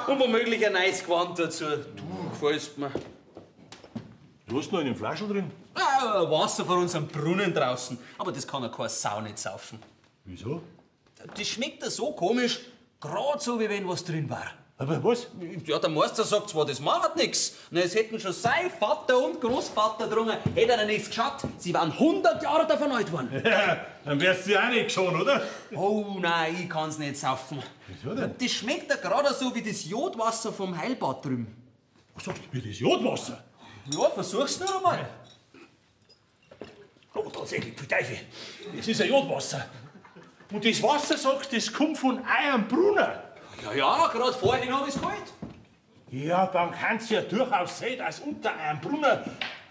und womöglich ein neues Gewand dazu. Du gefällst mir. Du hast noch eine Flasche drin? Ja, Wasser von unserem Brunnen draußen. Aber das kann ja keine Sau nicht saufen. Wieso? Das schmeckt ja so komisch, gerade so, wie wenn was drin war. Aber was? Ja, der Meister sagt zwar, das macht nix. Na, es hätten schon sein Vater und Großvater drungen, hätte er nichts geschaut. Sie waren 100 Jahre davon alt geworden. Ja, dann wärst du ja auch nicht gesehen, oder? Oh nein, ich kann's nicht saufen. Wieso denn? Das schmeckt ja gerade so wie das Jodwasser vom Heilbad drüben. Was sagst du, wie das Jodwasser? Ja, versuch's nur einmal. Oh, tatsächlich, pfui Teufel. Das ist ein Jodwasser. Und das Wasser, sagst du, das kommt von eurem Brunnen. Ja, ja, gerade vorhin hab ich's geholt. Ja, dann kann's ja durchaus sein, dass unter einem Brunnen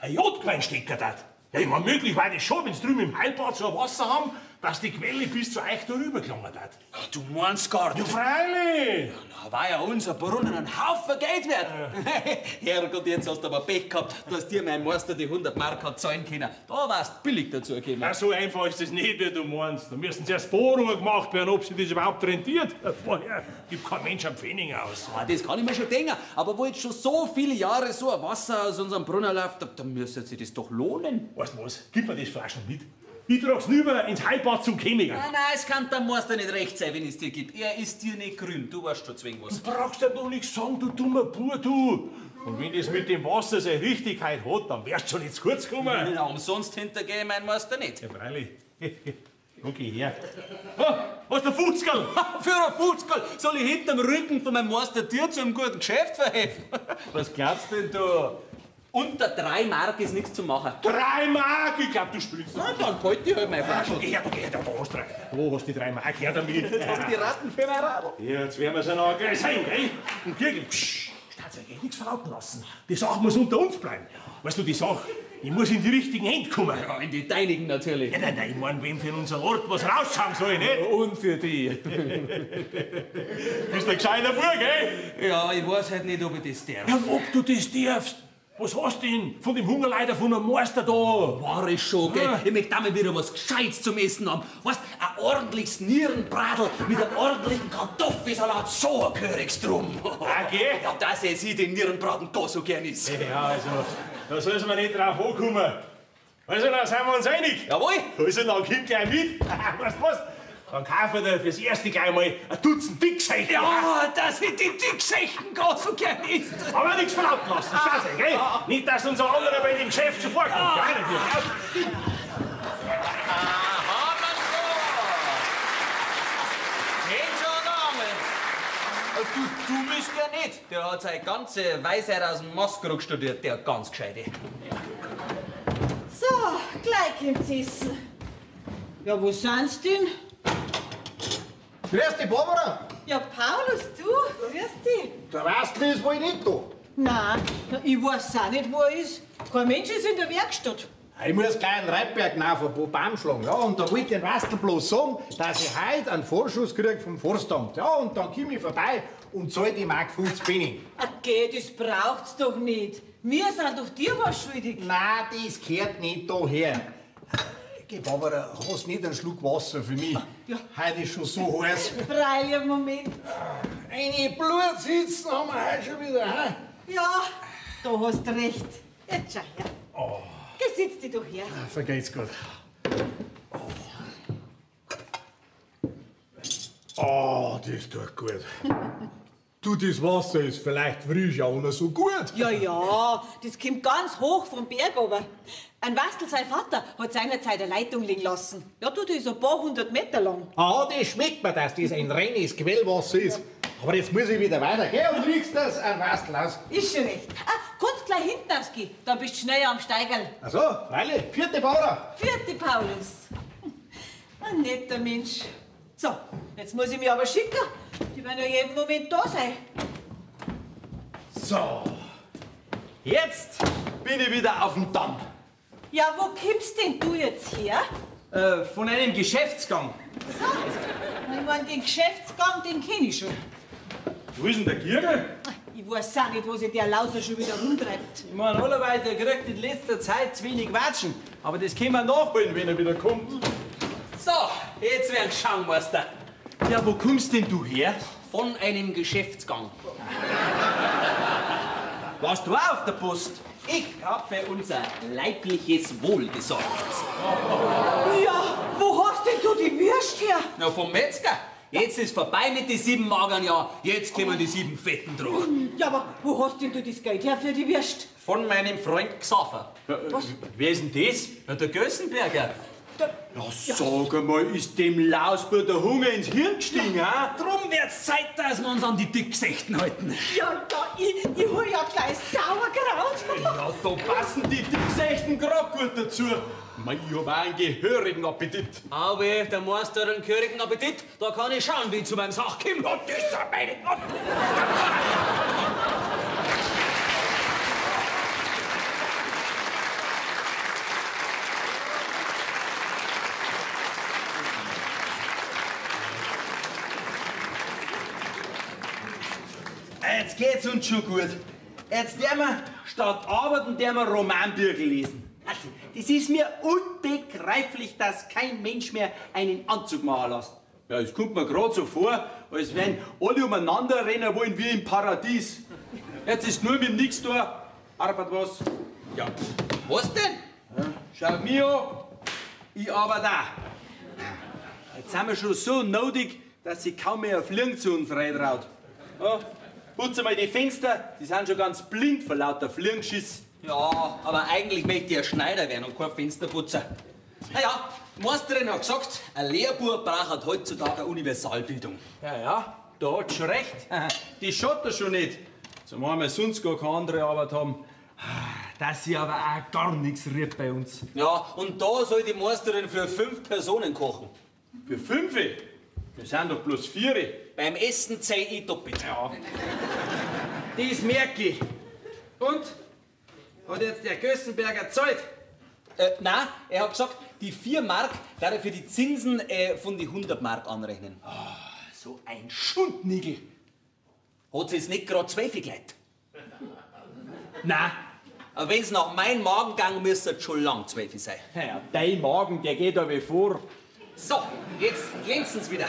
ein Jodquein stecken hat. Ja, ich mein, möglich war das schon, wenn's drüben im Heilbad so ein Wasser haben, dass die Quelle bis zu euch da rübergelangt hat. Ja, du meinst gar nicht. Ja, freilich. Ja, na, war ja unser Brunnen ein Haufen Geld wert. Ja. Herrgott, jetzt hast du aber Pech gehabt, dass dir mein Meister die 100 Mark hat zahlen können. Da warst billig dazu gekommen. Na, so einfach ist das nicht, wie du meinst. Da müssen zuerst Bohrungen gemacht werden, ob sich das überhaupt rentiert. Vorher gibt kein Mensch einen Pfennig aus. Ah, das kann ich mir schon denken. Aber wo jetzt schon so viele Jahre so ein Wasser aus unserem Brunnen läuft, da müsste sich das doch lohnen. Weißt du was? Gib mir das Flaschen mit. Ich trag's rüber ins Heilbad zum Chemiker. Nein, nein, es kann der Meister nicht recht sein, wenn ich's dir gebe. Er ist dir nicht grün, du weißt schon zwingend was. Du brauchst ja doch nichts sagen, du dummer Bub, du. Und wenn das mit dem Wasser seine Richtigkeit hat, dann wärst du schon nicht zu kurz gekommen. Ja, umsonst hintergehe ich meinen Meister nicht. Ja, freilich. Okay, her. Oh, was der Futzkerl? Für ein Futzkerl soll ich hinterm Rücken von meinem Meister dir zu einem guten Geschäft verhelfen? Was glaubst denn du? Unter 3 Mark ist nichts zu machen. 3 Mark? Ich glaub, du spielst. Na, dann halt ich halt meine Flasche. Geh her, da hast du drei. Wo hast du die 3 Mark? Her damit. Jetzt haben die Ratten für mein Radl. Ja, jetzt werden wir sie noch gleich sein, gell? Und Kirgel, psch, Staatsherr, nichts verlauten lassen. Die Sache muss unter uns bleiben. Weißt du, die Sache, ich muss in die richtigen Hände kommen. Ja, in die deinigen natürlich. Ja, nein, nein, ich mein, wem für unseren Ort was rausschauen soll, nicht? Ja, und für die. Bist ein gescheiter Bub, gell? Ja, ich weiß halt nicht, ob ich das darf. Ja, ob du das darfst. Was hast du denn von dem Hungerleider von einem Meister da? War ich schon, gell? Ich möchte damit wieder was Gescheites zum Essen haben. Weißt, ein ordentliches Nierenbradl mit einem ordentlichen Kartoffelsalat, so ein gehöriges drum. Okay. Ja, dass ich sie den Nierenbraten da so gern isst. Ja, also, da soll es mir nicht drauf ankommen. Also, dann sind wir uns einig. Jawohl. Also, dann komm gleich mit. Weißt du was? Dann kaufen wir fürs erste gleich mal ein Dutzend Dickseichen. Ja, dass ich die Dickseichen gar so gern isst. Aber nichts verlauten lassen, schau gell? Nicht, dass uns ein anderer bei dem Geschäft schon vorkommt. Ja, natürlich. Aha, man schon. Du bist ja nicht. Der hat seine ganze Weisheit aus dem Maskrug studiert, der ganz gescheite. So, gleich kommt's essen. Ja, wo sind's denn? Grüß dich, Barbara. Ja, Paulus, du, grüß dich. Der Wastl ist wohl nicht da. Nein, ich weiß auch nicht, wo er ist. Kein Mensch ist in der Werkstatt. Ich muss gleich einen Reitberg nach ein paar Baum schlagen. Ja, und da wollte ich den Wastl bloß sagen, dass ich heute einen Vorschuss krieg vom Forstamt. Ja, und dann komm ich vorbei und zahl die Mark 50 Penny. Okay, das braucht's doch nicht. Wir sind doch dir was schuldig. Nein, das gehört nicht daher. Geh, Barbara, hast nicht einen Schluck Wasser für mich? Ja. Heute ist schon so heiß. Freilich, Moment. Eine Blutsitzen haben wir heute schon wieder, hä? Ja, da hast du recht. Jetzt schau her. Oh. Geh, sitz dich doch her. Vergeht's gut. Oh, das tut gut. Du, das Wasser ist vielleicht frisch, auch noch so gut. Ja, ja, das kommt ganz hoch vom Berg runter. Ein Wastl, sein Vater, hat seinerzeit eine Leitung liegen lassen. Ja, du, die ist ein paar hundert Meter lang. Ah, das schmeckt mir, dass das ein reines Quellwasser ist. Aber jetzt muss ich wieder weiter, gell? Und riechst das ein Wastel aus. Ist schon recht. Ah, kannst gleich hinten rausgehen, dann bist du schneller am Steigerl. Ach so, freilich. Vierte Paula. Vierte Paulus. Ein netter Mensch. So, jetzt muss ich mich aber schicken. Die werden ja jeden Moment da sein. So, jetzt bin ich wieder auf dem Damm. Ja, wo kommst denn du jetzt her? Von einem Geschäftsgang. So, ich mein, den Geschäftsgang, den kenn ich schon. Wo ist denn der Gierl? Ich weiß auch nicht, wo sich der Lauser schon wieder rumtreibt. Ich mein, allerweil, der kriegt in letzter Zeit zu wenig Watschen. Aber das können wir nachholen, wenn er wieder kommt. So, jetzt werden schauen, Meister. Ja, wo kommst denn du her? Von einem Geschäftsgang. Warst du auch auf der Post? Ich hab für unser leibliches Wohl gesorgt. Ja, wo hast denn du die Würst her? Na, vom Metzger. Jetzt ist vorbei mit den 7 mageren Jahren. Jetzt kommen die 7 fetten drauf. Ja, aber wo hast denn du das Geld her für die Würst? Von meinem Freund Xaver. Was? Wer ist denn das? Ja, der Gössenberger. Ja, sag einmal, ist dem Lausbub der Hunger ins Hirn gestiegen, ja? Drum wird's Zeit, dass wir uns an die Dickgesichten halten. Ja, ja, ich hol ja gleich Sauerkraut. Ja, da passen die Dickgesichten grad gut dazu. Mei, ich hab auch einen gehörigen Appetit. Aber der Meister hat einen gehörigen Appetit. Da kann ich schauen, wie ich zu meinem Sach komme. Ja, das ist meine Gott. Jetzt geht's uns schon gut. Jetzt werden wir statt arbeiten, werden wir Romanbücher lesen. Also, das ist mir unbegreiflich, dass kein Mensch mehr einen Anzug machen lässt. Ja, es kommt mir grad so vor, als wenn alle umeinander rennen wollen wie im Paradies. Jetzt ist nur mit dem Nix da. Arbeit was? Ja. Was denn? Ja, schau mir an, ich arbeite auch. Jetzt sind wir schon so nodig, dass sich kaum mehr ein Fliegen zu uns reintraut. Ja. Putze mal die Fenster, die sind schon ganz blind vor lauter Fliegengeschiss. Ja, aber eigentlich möchte ich ein Schneider werden und kein Fensterputzer. Naja, die Meisterin hat gesagt, ein Lehrbub braucht heutzutage eine Universalbildung. Ja, ja, da hat schon recht. Die schaut er schon nicht. Zumal wir sonst gar keine andere Arbeit haben. Dass sie aber auch gar nichts rührt bei uns. Ja, und da soll die Meisterin für 5 Personen kochen. Für 5? Wir sind doch bloß 4. Beim Essen zähl ich doppelt. Ja. Das merke ich. Und? Hat jetzt der Gössenberger gezahlt? Nein, er hat gesagt, die 4 Mark darf er für die Zinsen von die 100 Mark anrechnen. Oh, so ein Schundnigel. Hat sie es nicht grad 12 geleitet? Nein. Aber wenn's nach meinem Magen ging, müsste es schon lang 12 sein. Ja, dein Magen, der geht aber vor. So, jetzt glänzen's wieder.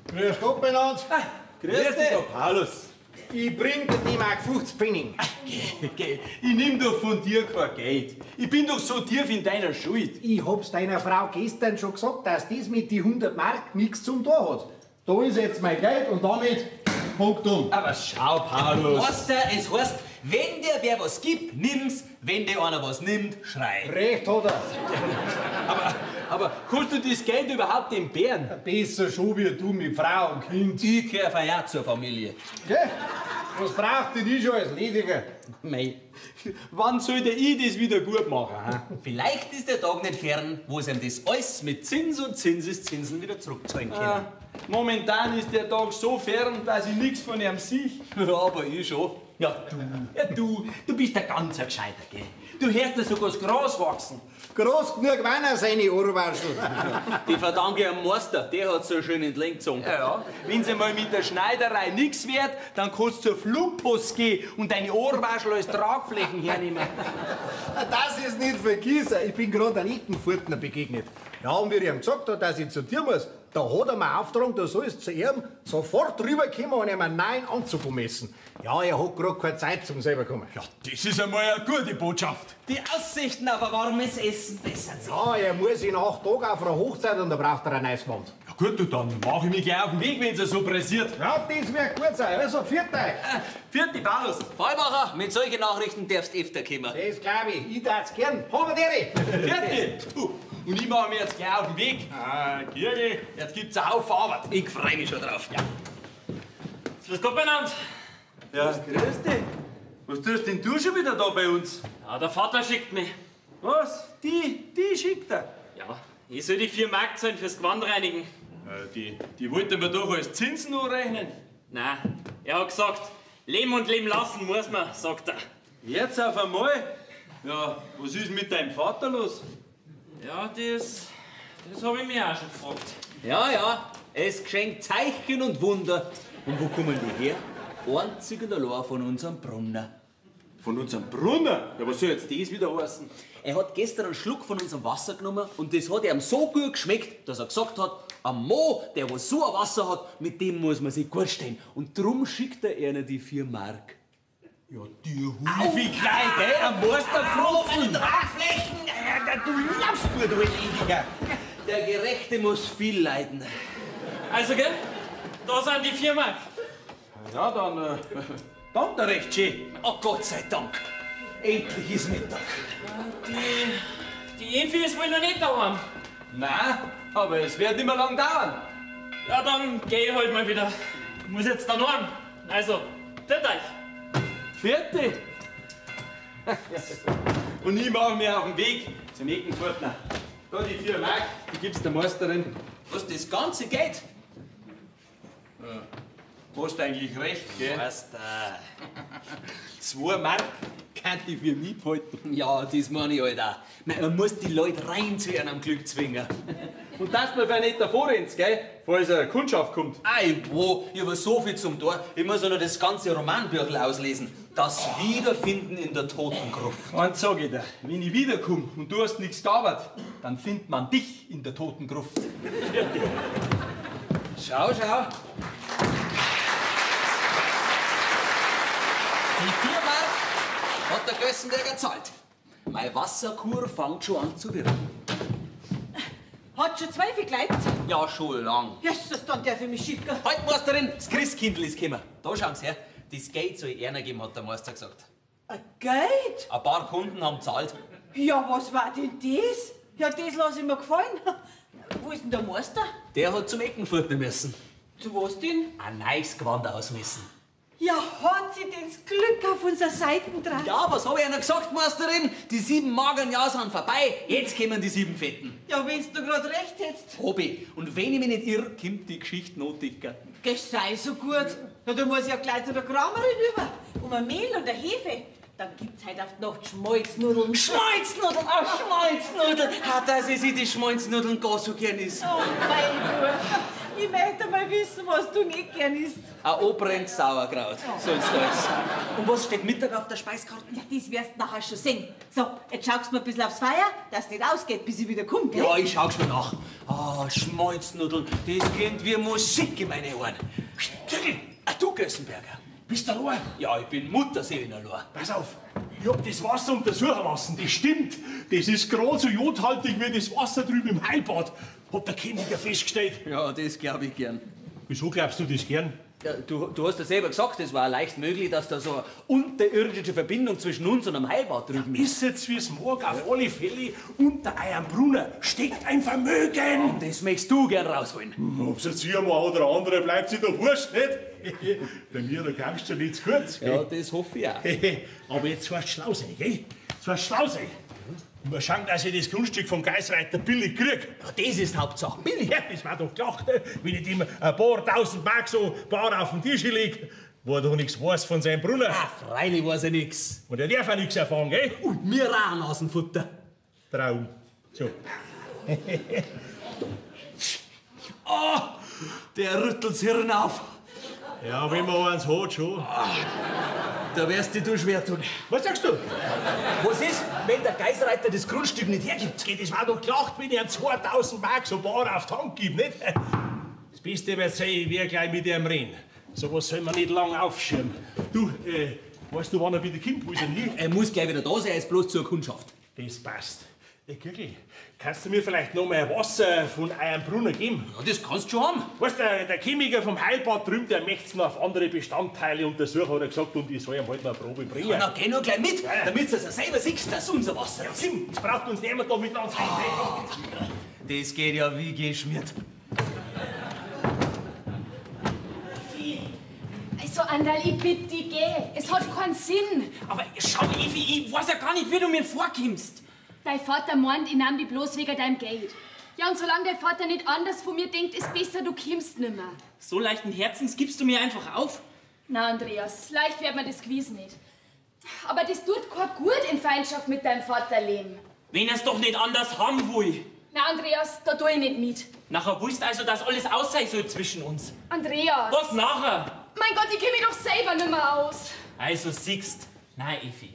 Grüß Gott, miteinander. Ah, grüß dich, Paulus. Ich bring dir die Mark 50 Pfennig. Geh, ich nimm doch von dir kein Geld. Ich bin doch so tief in deiner Schuld. Ich hab's deiner Frau gestern schon gesagt, dass das mit die 100 Mark nichts zum tun hat. Da ist jetzt mein Geld und damit Punkt um. Aber schau, Paulus. Meister, es heißt, wenn dir wer was gibt, nimm's. Wenn dir einer was nimmt, schrei. Recht hat er. Aber kannst du das Geld überhaupt entbehren? Besser schon wie du mit Frau und Kind. Ich gehöre ja zur Familie. Gell? Was braucht denn ich schon als Lediger? Mei, wann sollte ich das wieder gut machen? He? Vielleicht ist der Tag nicht fern, wo sie ihm das alles mit Zins und Zinseszinsen wieder zurückzahlen können. Ah, momentan ist der Tag so fern, dass ich nichts von ihm sehe. Ja, aber ich schon. Ja, du. Du bist ein ganz Gescheiter, gell? Du hörst ja sogar das Gras wachsen. Groß genug waren er seine Ohrwaschel. Die verdanke ich am Meister, der hat so schön in die Länge gezogen. Ja, ja. Wenn's einmal mit der Schneiderei nix wird, dann kannst du zur Flugpost gehen und deine Ohrwaschel als Tragflächen hernehmen. Das ist nicht vergessen. Ich bin gerade einem Eckenfurtner begegnet. Ja, und wie ich ihm gesagt habe, dass ich zu dir muss, da hat er mir aufgetragen, da soll es zu ihm sofort rüberkommen und ihm einen neuen Anzug ummessen. Ja, er hat gerade keine Zeit zum selber kommen. Ja, das ist einmal eine gute Botschaft. Die Aussichten auf ein warmes Essen bessern sich. Ja, er muss in 8 Tagen auf einer Hochzeit und da braucht er ein neues Gewand. Ja gut, du, dann mach ich mich gleich auf den Weg, wenn's so pressiert. Ja, das wird gut sein. Also, vierte. Vierte, Paulus. Fallbacher, mit solchen Nachrichten darfst du öfter kommen. Das glaub ich. Ich darf's gern. Haben wir die. Vierte. Und ich mache mich jetzt gleich auf den Weg. Ah, Kirche, jetzt gibt's einen Haufen Arbeit. Ich freu mich schon drauf. Ja. Grüß Gott beieinander. Ja, grüß dich. Was tust denn du schon wieder da bei uns? Ja, der Vater schickt mich. Was? Die schickt er? Ja, ich soll die 4 Mark zahlen fürs Gewand reinigen. Die wollte mir doch als Zinsen anrechnen. Nein, er hat gesagt, leben und leben lassen muss man, sagt er. Jetzt auf einmal? Ja, was ist mit deinem Vater los? Ja, das hab ich mir auch schon gefragt. Ja, ja, es geschenkt Zeichen und Wunder. Und wo kommen die her? Einzig und allein von unserem Brunner. Von unserem Brunner? Ja, was soll jetzt das wieder heißen? Er hat gestern einen Schluck von unserem Wasser genommen und das hat ihm so gut geschmeckt, dass er gesagt hat, ein Mo, der was so ein Wasser hat, mit dem muss man sich gut stehen. Und drum schickt er ihnen die 4 Mark. Ja, die Hufi klein, gell? Am Meister gerufen. Tragflächen! Du laufst gut, du Elendiger. Der Gerechte muss viel leiden. Also, gell? Da sind die 4 Mark. Ja, dann dank dir recht schön. Oh, Gott sei Dank. Endlich ist Mittag. Die Evi ist wohl noch nicht daheim. Nein, aber es wird nicht mehr lang dauern. Ja, dann geh ich halt mal wieder. Ich muss jetzt da noch heim. Also, pfiat euch. Vierte. Und ich mache mir auf den Weg zum Eckenfurtner. Da die 4 Mark, die gibt's der Meisterin. Was, das ganze Geld? Ja. Hast eigentlich recht, gell? Meister. 2 Mark kann ich für mich behalten. Ja, das meine ich halt auch. Man muss die Leute rein zu ihrem Glück zwingen. Und dass man nicht davor rennt, gell? Falls eine Kundschaft kommt. Ei, wo, ich hab so viel zum Tor. Ich muss ja noch das ganze Romanbüchel auslesen. Das Wiederfinden in der Totengruft. Eins sag ich dir, wenn ich wiederkomme und du hast nichts gearbeitet, dann findet man dich in der Totengruft. Schau, schau. Die 4 Mark hat der Gössenberger zahlt. Meine Wasserkur fängt schon an zu wirken. Hat schon 12 geleitet? Ja, schon lang. Jesus, dann darf ich mich schicken. Halt, Meisterin, das Christkindl ist gekommen. Da schauen Sie her. Das Geld soll ich einer geben, hat der Meister gesagt. Ein Geld? Ein paar Kunden haben gezahlt. Ja, was war denn das? Ja, das lass ich mir gefallen. Wo ist denn der Meister? Der hat zum Eckenfurtner müssen. Zu was denn? Ein neues Gewand ausmessen. Ja, hat sie denn das Glück auf unserer Seite dran? Ja, was hab ich Ihnen gesagt, Meisterin? Die 7 mageren Jahre sind vorbei, jetzt kommen die 7 fetten. Ja, wenn's du grad recht hättest. Hab ich. Und wenn ich mich nicht irr, kommt die Geschichte noch dicker. Das sei so gut. Ja, da muss ich ja gleich zu der Kramerin rüber. Um ein Mehl und eine Hefe. Dann gibt's heute auf die Nacht Schmalznudeln. Schmalznudeln, oh, Schmalznudeln! Ha, dass ich sie die Schmalznudeln gar so gern isst. Oh, mein Gott. Ich möchte mal wissen, was du nicht gern isst. Ein Obrennt Sauerkraut, soll's da ist. Und was steht Mittag auf der Speiskarte? Ja, das wirst du nachher schon sehen. So, jetzt schaust du mal ein bisschen aufs Feuer, dass es nicht ausgeht, bis ich wieder komme, gell? Ja, ich schau schon nach. Ah, Schmalznudeln, das klingt wie Musik in meine Ohren. Ah, du, Gössenberger. Bist du allein? Ja, ich bin Mutterseelen allein. Pass auf, ich hab das Wasser untersuchen lassen. Das stimmt. Das ist gerade so jodhaltig wie das Wasser drüben im Heilbad. Hat der Chemiker festgestellt. Ja, das glaub ich gern. Wieso glaubst du das gern? Ja, du hast ja selber gesagt, es war leicht möglich, dass da so eine unterirdische Verbindung zwischen uns und einem Heilbad drüben ist. Ist jetzt wie's mag, auf alle Fälle, unter eurem Brunnen steckt ein Vermögen. Und das möchtest du gern rausholen. Ob's jetzt ich mal oder andere, bleibt sich doch wurscht, nicht? Bei mir, da kommst du nicht zu kurz. Gell? Ja, das hoffe ich auch. Aber jetzt sollst du schlau sein, gell? Sollst schlau sein. Mal schauen, dass ich das Grundstück vom Geisreiter billig krieg. Ja, das ist Hauptsache. Billig? Ja, das war doch gelacht, wenn ich dem ein paar tausend Mark so bar auf den Tisch leg, wo er doch nichts weiß von seinem Brunnen. Ah, freilich weiß er nix. Und er darf auch nichts erfahren, gell? Und mir auch Nasenfutter. Traum. So. Oh, der rüttelt's Hirn auf. Ja, wenn man eins hat, schon. Da wirst du schwer tun. Was sagst du? Was ist, wenn der Geisreiter das Grundstück nicht hergibt? Geht, das war doch gelacht, wenn ich ihm 2000 Mark so bar auf die Hand gibt, nicht? Das Beste wird sein, ich werde gleich mit ihm reden. So was soll man nicht lang aufschirmen. Du, weißt du, wann er wieder kommt? Wo ist er hin? Er muss gleich wieder da sein, er ist bloß zur Kundschaft. Das passt. Kirkel, kannst du mir vielleicht noch mal Wasser von eurem Brunnen geben? Ja, das kannst du schon haben. Weißt du, der Chemiker vom Heilbad drüben, der möchte noch auf andere Bestandteile untersuchen, hat er gesagt, und ich soll ihm halt noch eine Probe bringen. Ja, na, geh nur gleich mit, ja, ja. Damit du es selber siehst, dass unser Wasser ist. Ja, komm, es braucht uns niemand da miteinander. Ah, das geht ja wie geschmiert. Also, Anderl, ich bitte dich, geh. Es hat keinen Sinn. Aber schau, Evi, ich weiß ja gar nicht, wie du mir vorkommst. Dein Vater meint, ich nahm dich bloß wegen deinem Geld. Ja, und solange dein Vater nicht anders von mir denkt, ist besser, du kommst nimmer. So leichten Herzens gibst du mir einfach auf? Na, Andreas, leicht wird mir das gewiss nicht. Aber das tut kein gut in Feindschaft mit deinem Vater leben. Wenn er's doch nicht anders haben will. Na, Andreas, da tu ich nicht mit. Nachher willst also, dass alles aus sein soll zwischen uns. Andreas! Was nachher? Mein Gott, ich kenn mich doch selber nimmer aus. Also siehst, nein, Evi.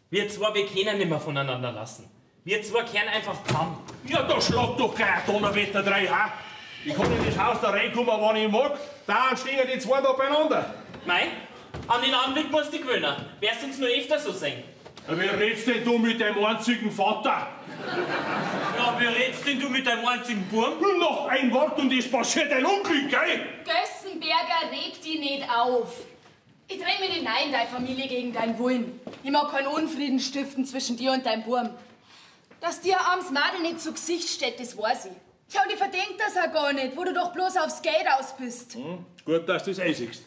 Wir zwei, wir können nimmer voneinander lassen. Wir zwei kehren einfach zusammen. Ja, da schlagt doch gleich ein Donnerwetter drei, ha? Ich kann in das Haus da reinkommen, wann ich mag. Da stehen die zwei da beieinander. Mei, an den Anblick musst du dich gewöhnen. Wirst uns nur öfter so sehen. Ja, wie redst denn du mit deinem einzigen Vater? Ja, wie redst denn du mit deinem einzigen Burm? Noch ein Wort und es passiert ein Unglück, gell? Gössenberger, reg dich nicht auf. Ich dreh mich nicht rein in deine Familie gegen deinen Willen. Ich mag keinen Unfrieden stiften zwischen dir und deinem Burm. Dass dir ein armes Madel nicht zu Gesicht steht, das weiß ich. Ja, und ich verdenk das auch gar nicht, wo du doch bloß aufs Geld aus bist. Hm, gut, dass du das einsiehst.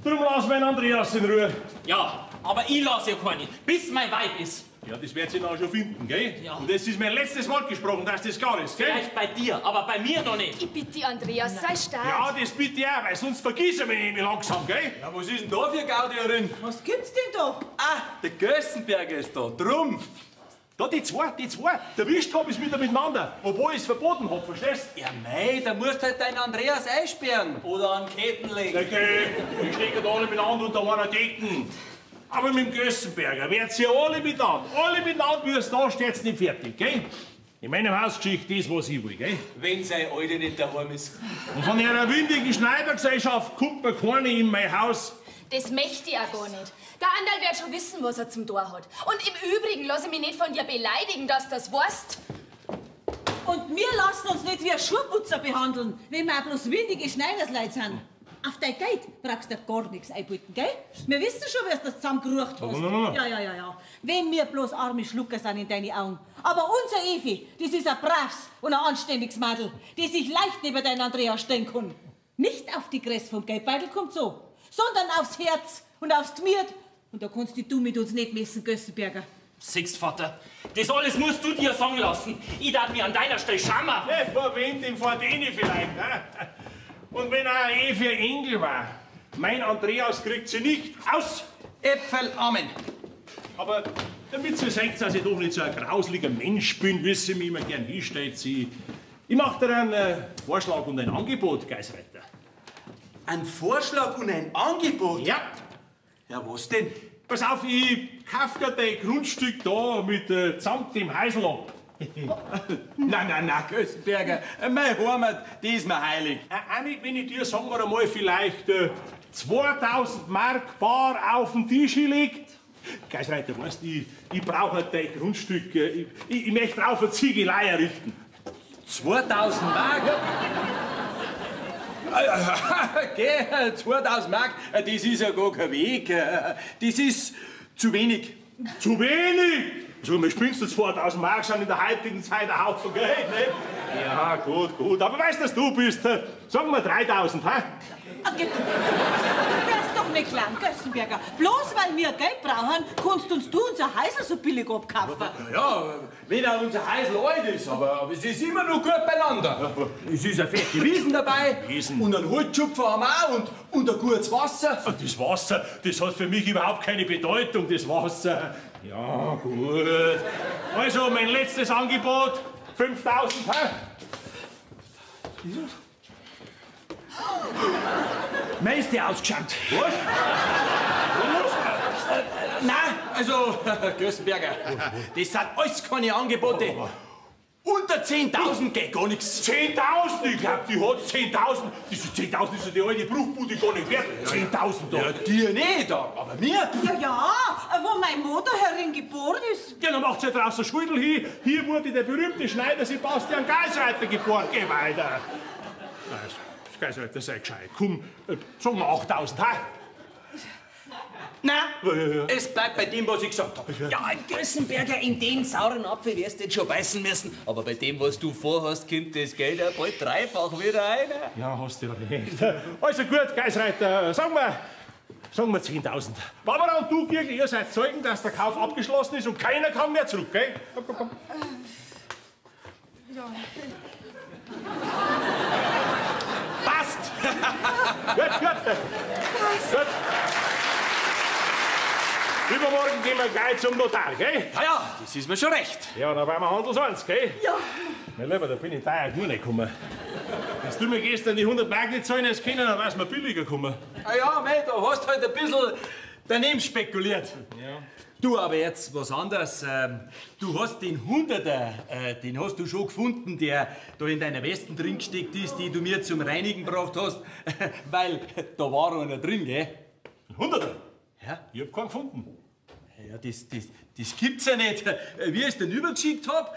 Drum lass meinen Andreas in Ruhe. Ja, aber ich lass ja keine, bis mein Weib ist. Ja, das wird sie dann schon finden, gell? Ja. Und das ist mein letztes Wort gesprochen, dass das klar ist, gell? Vielleicht bei dir, aber bei mir noch nicht. Ich bitte dich, Andreas, sei stark. Ja, das bitte ich auch, weil sonst vergiss ich mich nämlich langsam, gell? Ja, was ist denn da für Gaudierin? Was gibt's denn da? Ah, der Gössenberger ist da, drum. Da, die zwei, erwischt hab ich's wieder miteinander, obwohl ich's verboten hab, verstehst? Ja mei, da musst halt deinen Andreas einsperren. Oder an Ketten legen. Okay, die stecken da alle miteinander unter einer Decken. Aber mit dem Gössenberger werdet ihr alle miteinander, wie es da steht's nicht fertig, gell? In meinem Haus geschieht das, was ich will, gell? Wenn seine Alte nicht daheim ist. Und von ihrer windigen Schneidergesellschaft kommt mir keine in mein Haus. Das möchte ich auch gar nicht. Der Anderl wird schon wissen, was er zum Tor hat. Und im Übrigen lasse ich mich nicht von dir beleidigen, dass du das weißt. Und wir lassen uns nicht wie ein Schuhputzer behandeln, wenn wir auch bloß windige Schneidersleute sind. Auf dein Geld brauchst du gar nichts einbieten, gell? Wir wissen schon, wer das zusammengerucht hast. Nein, nein. Ja. Wenn wir bloß arme Schlucker sind in deine Augen. Aber unser Evi, das ist ein braves und ein anständiges Madel, die sich leicht neben deinen Andreas stellen kann. Nicht auf die Größe vom Geldbeutel kommt so, sondern aufs Herz und aufs Gmiert. Und da kannst dich du mit uns nicht messen, Gössenberger. Siehst, Vater, das alles musst du dir sagen lassen. Ich darf mir an deiner Stelle schamen. Ja, vor wem denn vor denen vielleicht, ne? Und wenn auch Evi ein Engel war, mein Andreas kriegt sie nicht aus. Äpfel, Amen. Aber damit sie sagt, dass ich doch nicht so ein grauslicher Mensch bin, wie sie mich immer gern hinstellt, sie. Ich mach dir einen Vorschlag und ein Angebot, Geisreiter. Ein Vorschlag und ein Angebot? Ja. Ja, was denn? Pass auf, ich kauf dir dein Grundstück da mit samt dem Häusl ab. Nein, nein, Köstenberger, meine Heimat, die ist mir heilig. Auch nicht, wenn ich dir, sagen wir einmal, vielleicht 2000 Mark bar auf den Tisch hinlegt. Geisreiter, weißt du, ich brauche halt dein Grundstück. Ich möchte drauf eine Ziegelei errichten. 2000 Mark? Okay, 2000 Mark, das ist ja gar kein Weg. Das ist zu wenig. Zu wenig? So, mir spinnst du, 2000 Mark sind in der heutigen Zeit ein Haufen Geld, ne? Ja, gut, gut. Aber weißt du, dass du bist? Sagen wir 3000, hä? Okay. Du wärst doch nicht klein, Gössenberger. Bloß weil wir Geld brauchen, kannst uns du unser Häusl so billig abkaufen. Ja, wenn auch unser Häusl alt ist, aber es ist immer noch gut beieinander. Es ist eine fette Wiesen dabei. Wiesen. Und einen Holzschupfer haben wir auch und ein gutes Wasser. Und das Wasser, das hat für mich überhaupt keine Bedeutung, das Wasser. Ja, gut. Also, mein letztes Angebot, 5000, hä? Mir ist der ausgeschaut. Was? Nein, also, Gössenberger, das sind alles keine Angebote. Unter 10.000 geht gar nichts. 10.000? Ich glaub, die hat 10.000. Diese 10.000 ist ja die alte Bruchbude gar nicht wert. 10.000 da. Ja, dir nicht, aber mir. Ja, ja, wo mein Mutter herin geboren ist. Ja, dann macht sie ja draußen Schudel hin. Hier wurde der berühmte Schneider Sebastian Geisreiter geboren. Geh weiter. Also, Geisreiter, sei gescheit. Komm, sagen wir 8.000, ha? Nein, es bleibt bei dem, was ich gesagt habe. Ja, Gössenberger, in den sauren Apfel wirst du jetzt schon beißen müssen. Aber bei dem, was du vorhast, kommt das Geld ja bald dreifach wieder rein. Ja, hast du ja recht. Also gut, Geisreiter, sagen wir Sagen wir 10.000. Barbara und du, Girgl, ihr seid Zeugen, dass der Kauf abgeschlossen ist und keiner kann mehr zurück, gell? Komm, komm, komm. Ja. Passt! Gut, gut. Passt. Gut. Übermorgen gehen wir gleich zum Notar, gell? Ja, ja, das ist mir schon recht. Ja, dann waren wir handelseins, gell? Ja. Mein Lieber, da bin ich teuer genug nicht gekommen. Wenn du mir gestern die 100 Mark nicht zahlen hast können, dann wär's mir billiger gekommen. Ah ja, mei, da hast halt ein bisschen daneben spekuliert. Ja. Du, aber jetzt was anderes. Du hast den Hunderter, den hast du schon gefunden, der da in deiner Westen drin gesteckt ist, die du mir zum Reinigen gebracht hast, weil da war einer drin, gell? Ein Hunderter? Ja? Ich hab keinen gefunden. Ja, das gibt's ja nicht. Wie ich es denn übergeschickt hab,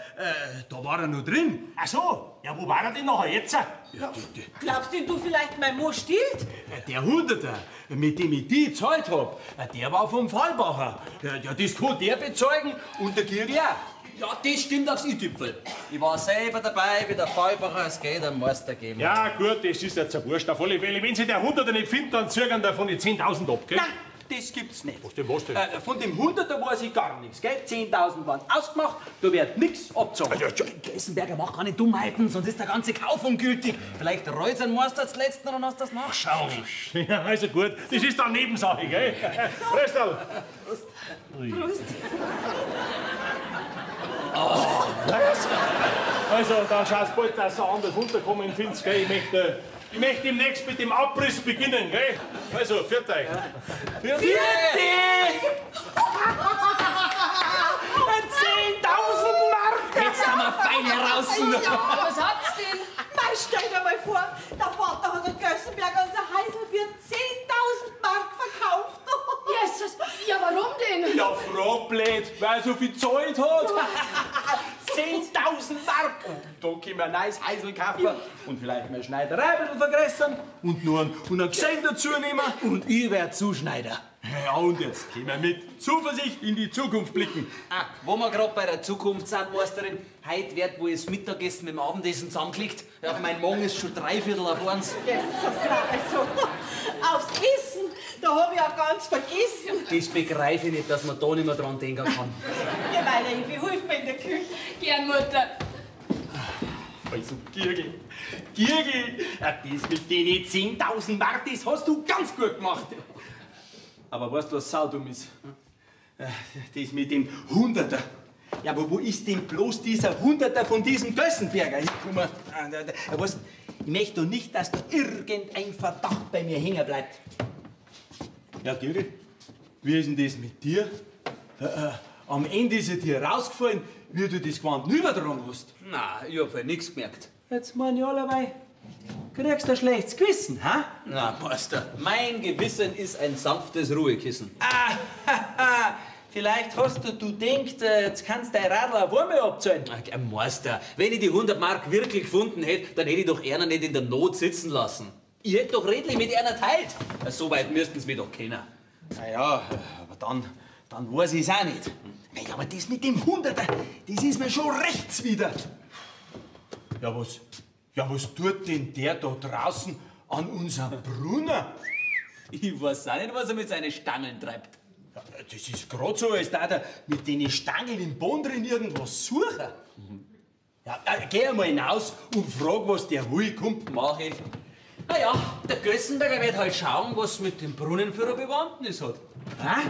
da war er noch drin. Ach so, ja, wo war er denn nachher jetzt? Ja, Glaubst denn du vielleicht, mein Mo stiehlt? Der Hunderter, mit dem ich die gezahlt hab, der war vom Fallbacher. Ja, das kann der bezeugen und der Girgl auch. Ja, das stimmt aufs i-Tüpfel. Ich war selber dabei, wie der Fallbacher das Geld am Meister gegeben hat. Ja, gut, das ist jetzt ja wurscht. Auf alle Fälle, wenn sie der Hunderter nicht findet, dann zögern davon die 10.000 ab, gell? Nein, das gibt's nicht. Was denn, was denn? Von dem Hunderter weiß ich gar nichts, gell? 10.000 waren ausgemacht, da wird nix abgezogen. Ja, Geisenberger, mach keine Dummheiten, sonst ist der ganze Kauf ungültig. Vielleicht reut sein Meister als Letzten und dann hast du das nachschauen. Ja, also gut, das ist dann Nebensache, gell? Prost! Prost. Prost. Oh, was? Also, dann schaust bald, dass du anders runterkommen findest, gell? Ich möchte demnächst mit dem Abriss beginnen, gell? Also, pfiat euch. Pfiat dich! 10.000 Mark! Jetzt haben wir fein heraus. Ja. Was habt's denn? Mei, stell dir mal vor, der Vater hat den Gössenberger unser Heisel für 10.000 Mark verkauft. Jesus, ja warum denn? Ja, frag blöd, weil er so viel gezahlt hat. 10.000 Mark! Da können wir ein neues Heisel kaufen. Ja. Und vielleicht meine Schneiderei ein bisschen vergrößern. Und nur einen Gesell dazu nehmen. Und ich werd Zuschneider. Ja, und jetzt können wir mit Zuversicht in die Zukunft blicken. Ah, wo wir grad bei der Zukunft sind, Meisterin, heute wird wohl das Mittagessen mit dem Abendessen zusammengelegt. Ja, mein Magen ist schon 12:45. Jesus, also, aufs Essen, da hab ich ja ganz vergessen. Das begreife ich nicht, dass man da nicht mehr dran denken kann. Geh weiter, Evi, hilf mir in der Küche. Gern, Mutter. Also, Girgl, Girgl, das mit den 10.000 Mark, das hast du ganz gut gemacht. Aber weißt du, was saudumm ist? Das mit dem Hunderter. Ja, aber wo ist denn bloß dieser Hunderter von diesem Gössenberger hingekommen? Weißt, ich möchte doch nicht, dass da irgendein Verdacht bei mir hängen bleibt. Ja, Girgl, wie ist denn das mit dir? Am Ende ist er dir rausgefallen, wie du das Gewand übertragen hast. Na, ich hab halt nichts gemerkt. Jetzt meine ich allerweil, kriegst du ein schlechtes Gewissen, ha? Na, Meister, mein Gewissen ist ein sanftes Ruhekissen. Ah, haha, vielleicht hast du gedacht, jetzt kannst du dein Radl auf einmal abzahlen. Ach, Meister, wenn ich die 100 Mark wirklich gefunden hätte, dann hätte ich doch einer nicht in der Not sitzen lassen. Ich hätte doch redlich mit einer teilt. So weit müssten sie mich doch kennen. Na ja, aber dann weiß ich's auch nicht. Mei, aber das mit dem Hunderter, das ist mir schon rechts wieder. Ja, was tut denn der da draußen an unserem Brunnen? Ich weiß auch nicht, was er mit seinen Stangeln treibt. Ja, das ist grad so, als da er mit den Stangeln im Boden drin irgendwas suchen. Ja, geh einmal hinaus und frag, was der will, kommt. Mach ich. Na ja, der Gössenberger wird halt schauen, was mit dem Brunnenführer Bewandtnis hat. Hä?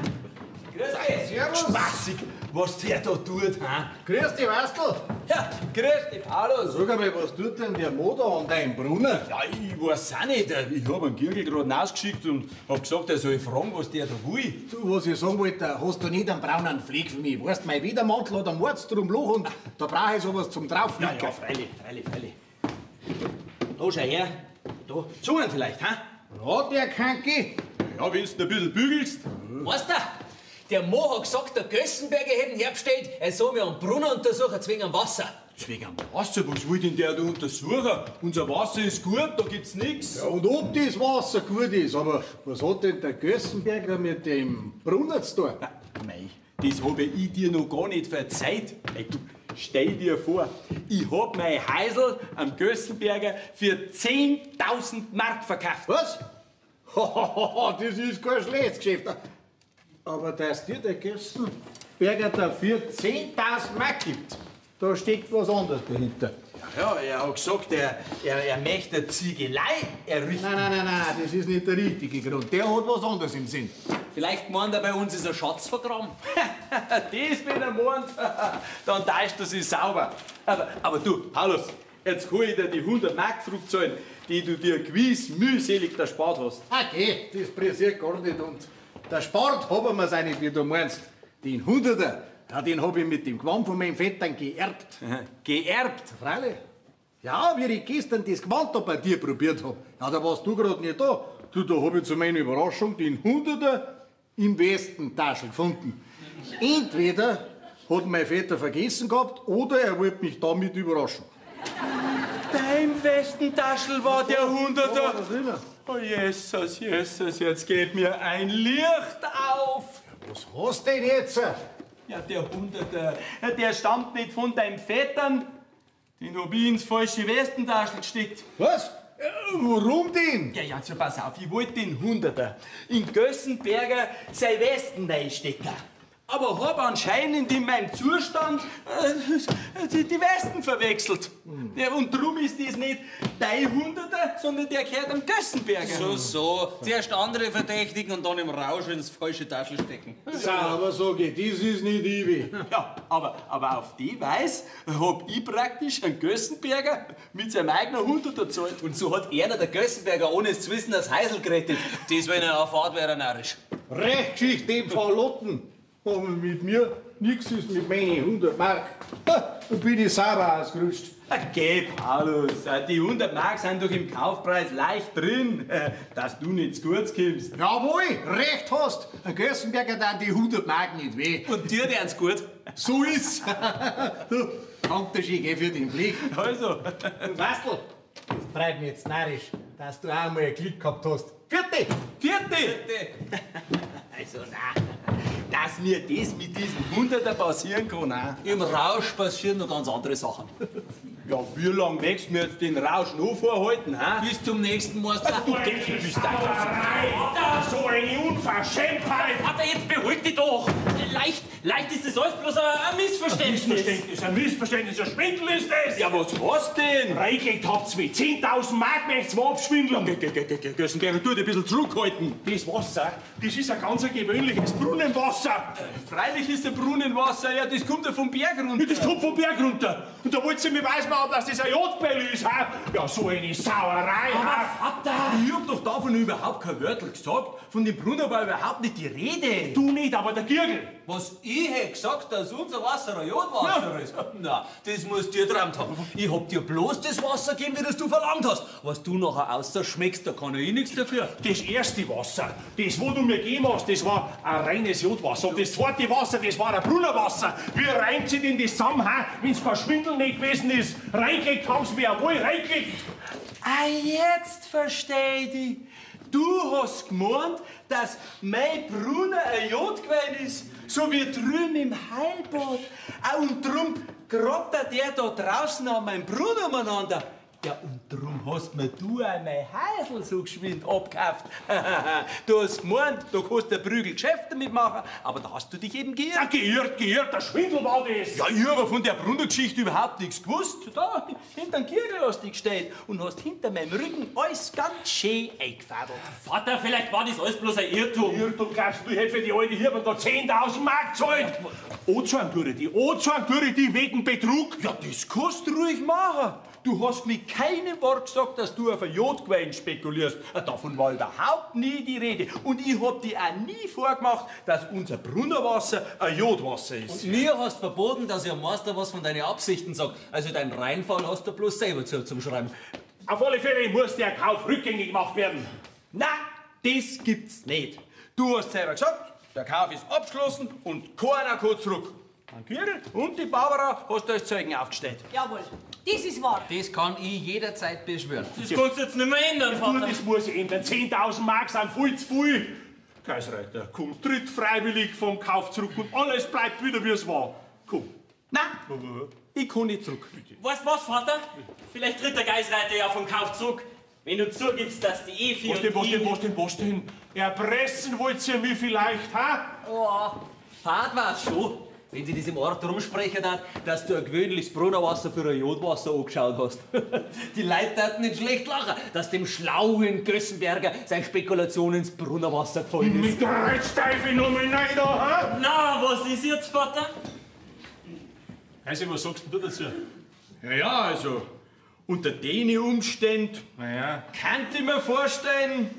Grüß dich. Servus. Spaßig, was der da tut. Ha? Grüß dich, Wastl. Ja, grüß dich, Paulus. Sag einmal, was tut denn der Mo da an deinem Brunnen? Ja, ich weiß auch nicht. Ich hab einen Girgl gerade rausgeschickt und hab gesagt, er soll fragen, was der da will. Du, was ich sagen wollte, hast du nicht einen braunen Fleck für mich? Weißt, mein Widermantel hat einen Mordsdrum Loch und da brauche ich sowas zum Draufliegen. Ja, ja, freilich, freilich, freilich. Da, schau her. Da, Zungen vielleicht, ha? Ja, der Kanki. Ja, wenn du ein bisschen bügelst. Weißt du, der Mo hat gesagt, der Gössenberger hätte ihn hergestellt, er soll mir einen Brunnen untersuchen, zwingen am Wasser. Zwingen am Wasser? Was will denn der da untersuchen? Unser Wasser ist gut, da gibt's nix. Ja, und ob das Wasser gut ist, aber was hat denn der Gössenberger mit dem Brunnen zu tun? Na, mei, das habe ich dir noch gar nicht verzeiht. Ey, du, stell dir vor, ich hab mein Heisel am Gössenberger für 10.000 Mark verkauft. Was? Das ist kein schlechtes Geschäft. Aber dass dir der Gössenberger dafür 10.000 Mark gibt, da steckt was anderes dahinter. Ja, er hat gesagt, er möchte eine Ziegelei errichten. Nein, nein, nein, nein, das ist nicht der richtige Grund. Der hat was anderes im Sinn. Vielleicht meint er, bei uns ist ein Schatz vergraben. Das, wenn er meint, dann täuscht er sich sauber. Aber du, Paulus, jetzt kann ich dir die 100 Mark zurückzahlen, die du dir gewiss mühselig erspart hast. Okay, das pressiert gar nicht. Und der Sport haben wir's auch nicht, wie du meinst. Den Hunderter, ja, den hab ich mit dem Gewand von meinem Vettern geerbt. Geerbt? Freilich. Ja, wie ich gestern das Gewand da bei dir probiert hab. Ja, da warst du grad nicht da. Du, da hab ich zu meiner Überraschung den Hunderter im Westentaschel gefunden. Entweder hat mein Vetter vergessen gehabt, oder er wollte mich damit überraschen. Dein Westentaschel war der Hunderter. Ja, oh Jesus, Jesus, jetzt geht mir ein Licht auf. Was hast du denn jetzt? Ja, der Hunderter, der stammt nicht von deinem Vettern. Den hab ich ins falsche Westentaschel gesteckt. Was? Warum denn? Ja, ja, so pass auf, ich wollte den Hunderter in Gössenberger sein Westen reinstecken. Aber hab anscheinend in meinem Zustand die Westen verwechselt. Ja, und drum ist das nicht dein Hunderter, sondern der gehört am Gössenberger. So, so. Zuerst andere verdächtigen und dann im Rausch ins falsche Taschel stecken. So, aber sag ich, das ist nicht ich. Ja, aber auf die Weise hab ich praktisch einen Gössenberger mit seinem eigenen Hunderter gezahlt. Und so hat er, der Gössenberger, ohne es zu wissen, das Heisel gerettet. Das, wenn er auf Fahrt wäre, narrisch. Recht Geschichte, dem Verlotten. Aber mit mir nix ist mit meinen 100 Mark. Da bin ich sauber ausgerutscht. Okay, Paulus, die 100 Mark sind doch im Kaufpreis leicht drin, dass du nicht zu kurz kommst. Jawohl, recht hast. Ein Gössenberger dann die 100 Mark nicht weh. Und dir tät's gut. So ist's. Du, danke schön für den Blick. Also. Und Wastl, das freut mich jetzt narrisch, dass du auch einmal ein Glück gehabt hast. Vierte! Vierte! Also, na, dass mir das mit diesem Hunderter passieren kann, auch. Im Rausch passieren noch ganz andere Sachen. Ja, wie lange möchtest du mir jetzt den Rausch noch vorhalten, hä? Bis zum nächsten Meister. Du denkst, du bist da. So eine Unverschämtheit! Vater, jetzt beruhig dich doch! Leicht ist das alles bloß ein Missverständnis. Ein Missverständnis, ein Schwindel ist das! Ja, was hast denn? Reingelegt habt's mich. 10.000 Mark möcht's mir abschwindeln. Gössenberger, tu dich ein bisschen zurückhalten. Das Wasser, das ist ein ganz gewöhnliches Brunnenwasser. Freilich ist der Brunnenwasser, ja, das kommt ja vom Berg runter. Ja, das kommt vom Berg runter. Und da wollt ihr mir weismachen, dass das ein Jodbell ist, ha? Ja, so eine Sauerei, Aber Vater! Ich hab doch davon überhaupt kein Wörtel gesagt. Von dem Brunnen war überhaupt nicht die Rede. Du nicht, aber der Girgel. Was ich hätte gesagt, dass unser Wasser ein Jodwasser ist? Na, das musst du dir geträumt haben. Ich hab dir bloß das Wasser gegeben, wie das du verlangt hast. Was du nachher ausschmeckst, da kann ich nichts dafür. Das erste Wasser, das, wo du mir gegeben hast, das war ein reines Jodwasser. Und das zweite Wasser, das war ein Brunnenwasser. Wie reimt sich denn das zusammen, ha? Wenn's kein Schwindel nicht gewesen ist? Reingelegt haben's mir jawohl, reingelegt. Ah, jetzt versteh ich dich. Du hast gemeint, dass mein Brunnen ein Jodquell ist, so wie drüben im Heilbad. Ah, und drum grabt der da draußen an meinem Brunnen umeinander. Ja, und drum hast mir du auch mein Häusl so geschwind abgekauft. Du hast gemeint, du kannst der Prügel Geschäfte mitmachen, aber da hast du dich eben geirrt. Ja, geirrt, der Schwindel war das. Ja, ich hab von der Brunnengeschichte überhaupt nichts gewusst. Da, hinter den Kirgel hast du dich gestellt und hast hinter meinem Rücken alles ganz schön eingefadelt. Vater, vielleicht war das alles bloß ein Irrtum. Irrtum, glaubst du, ich hätte für die alte Hirn da 10.000 Mark gezahlt? Anzeigen tue ich die, anzeigen tue ich die wegen Betrug. Ja, das kannst du ruhig machen. Du hast mit keinem Wort gesagt, dass du auf ein Jodquellen spekulierst. Davon war überhaupt nie die Rede. Und ich hab dir auch nie vorgemacht, dass unser Brunnenwasser ein Jodwasser ist. Und mir hast verboten, dass ich am Meister was von deinen Absichten sag. Also deinen Reinfall hast du bloß selber zu, zum Schreiben. Auf alle Fälle muss der Kauf rückgängig gemacht werden. Na, das gibt's nicht. Du hast selber gesagt, der Kauf ist abgeschlossen und keiner kann zurück. An Kirl und die Barbara hast du als Zeugen aufgestellt. Jawohl, das ist wahr. Das kann ich jederzeit beschwören. Das kannst du jetzt nicht mehr ändern, Vater. Du, das muss ich ändern. 10.000 Mark sind viel zu viel. Geisreiter, komm, tritt freiwillig vom Kauf zurück und alles bleibt wieder, wie es war. Komm. Nein, ich kann nicht zurück. Weißt du was, Vater? Vielleicht tritt der Geisreiter ja vom Kauf zurück, Wenn du zugibst, dass die Evi Was denn, was denn, was denn, was denn? Erpressen wollt ihr mich vielleicht, ha? Oh, Fahrt war's schon, wenn sie diesem Ort rumsprechen hat, dass du ein gewöhnliches Brunnerwasser für ein Jodwasser angeschaut hast. Die Leute taten nicht schlecht lachen, dass dem schlauen Gössenberger sein Spekulation ins Brunnerwasser gefallen ist. Mit der Reizteufel noch mal rein da, ha? Na, was ist jetzt, Vater? Also, was sagst denn du dazu? Ja, ja, also, unter den Umständen naja, kann ich mir vorstellen,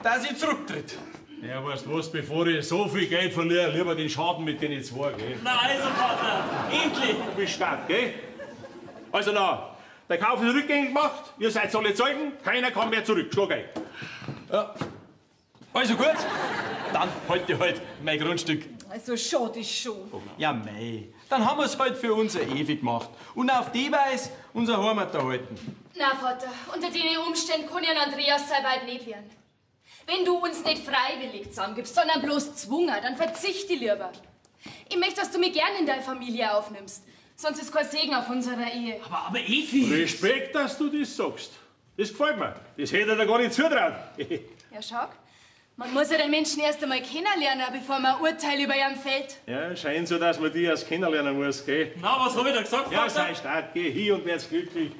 dass ich zurücktritt. Ja, weißt du was, bevor ich so viel Geld verliere, lieber den Schaden mit den zwei, gell? Na also, Vater, endlich! Du bist stark, gell? Also na, der Kauf ist rückgängig gemacht, ihr seid alle Zeugen, keiner kann mehr zurück, schlag ein. Ja. Also gut, dann halte ich halt mein Grundstück. Also schade ist schon. Ja, mei, dann haben wir's halt für unser Evi gemacht. Und auf die Weise unser Heimat erhalten. Na, Vater, unter den Umständen kann ja Andreas sein Weib nicht werden. Wenn du uns nicht freiwillig zusammengibst, sondern bloß zwungen, dann verzichte lieber. Ich möchte, dass du mich gern in deine Familie aufnimmst. Sonst ist kein Segen auf unserer Ehe. Aber Evi... Respekt, dass du das sagst. Das gefällt mir. Das hätte er dir gar nicht zutraut. Ja, schau. Man muss ja den Menschen erst einmal kennenlernen, bevor man ein Urteil über ihn fällt. Ja, scheint so, dass man die erst kennenlernen muss, gell? Na, was hab ich da gesagt, Ja, Vater? sei stark, geh hin und werd's glücklich.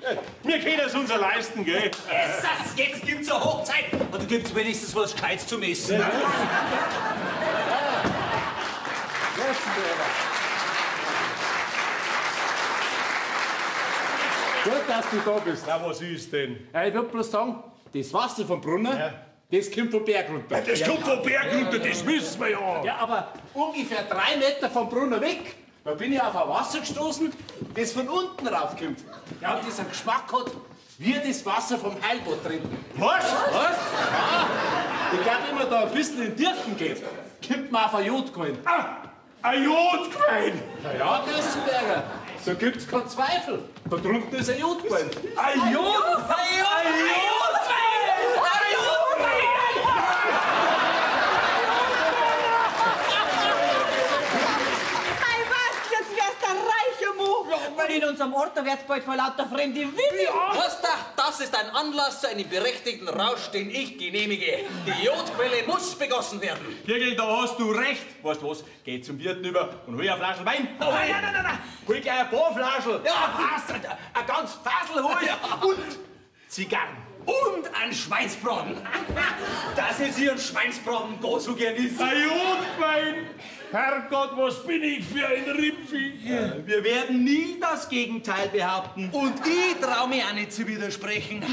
Wir können es uns leisten, gell? Jesus, jetzt gibt's eine Hochzeit und da gibt's wenigstens was Gescheites zum Essen. Gut, dass du da bist. Na, was ist denn? Ja, ich würd bloß sagen, das Wasser vom Brunnen, das kommt vom Berg runter. Das kommt vom Berg runter, das wissen wir ja. Ja, aber ungefähr 3 Meter vom Brunnen weg, da bin ich auf ein Wasser gestoßen, das von unten raufkommt. Ja, und das einen Geschmack hat, wie das Wasser vom Heilbad trinken. Was? Was? Ja. Ich glaube, wenn man da ein bisschen in die Tiefen geht, kommt man auf ein Jodquellen. Ah, ein Jodquellen! Na ja, Gössenberger, da gibt's keinen Zweifel. Da drunten ist ein Jodquellen. Ein Jod! Ein Jod! Mei, was, jetzt wär's der reiche Mo. Und in unserem Ort, da wird's bald vor lauter fremde Willi. Was da? Das ist ein Anlass zu einem berechtigten Rausch, den ich genehmige. Die Jodquelle muss begossen werden. Kirgel, da hast du recht. Weißt du was? Geh zum Wirten über und hol eine Flasche Wein. Oh, nein, nein, nein, nein. Hol gleich ein paar Flaschen. Ja, was? Ein ganz Fassel hol ja. Und Zigarren. Und ein Schweinsbraten. Dass es hier ein Schweinsbraten gar so gern ist. Ein Jodquellen! Herrgott, was bin ich für ein Rimpfviech? Wir werden nie das Gegenteil behaupten. Und ich trau mich auch nicht zu widersprechen.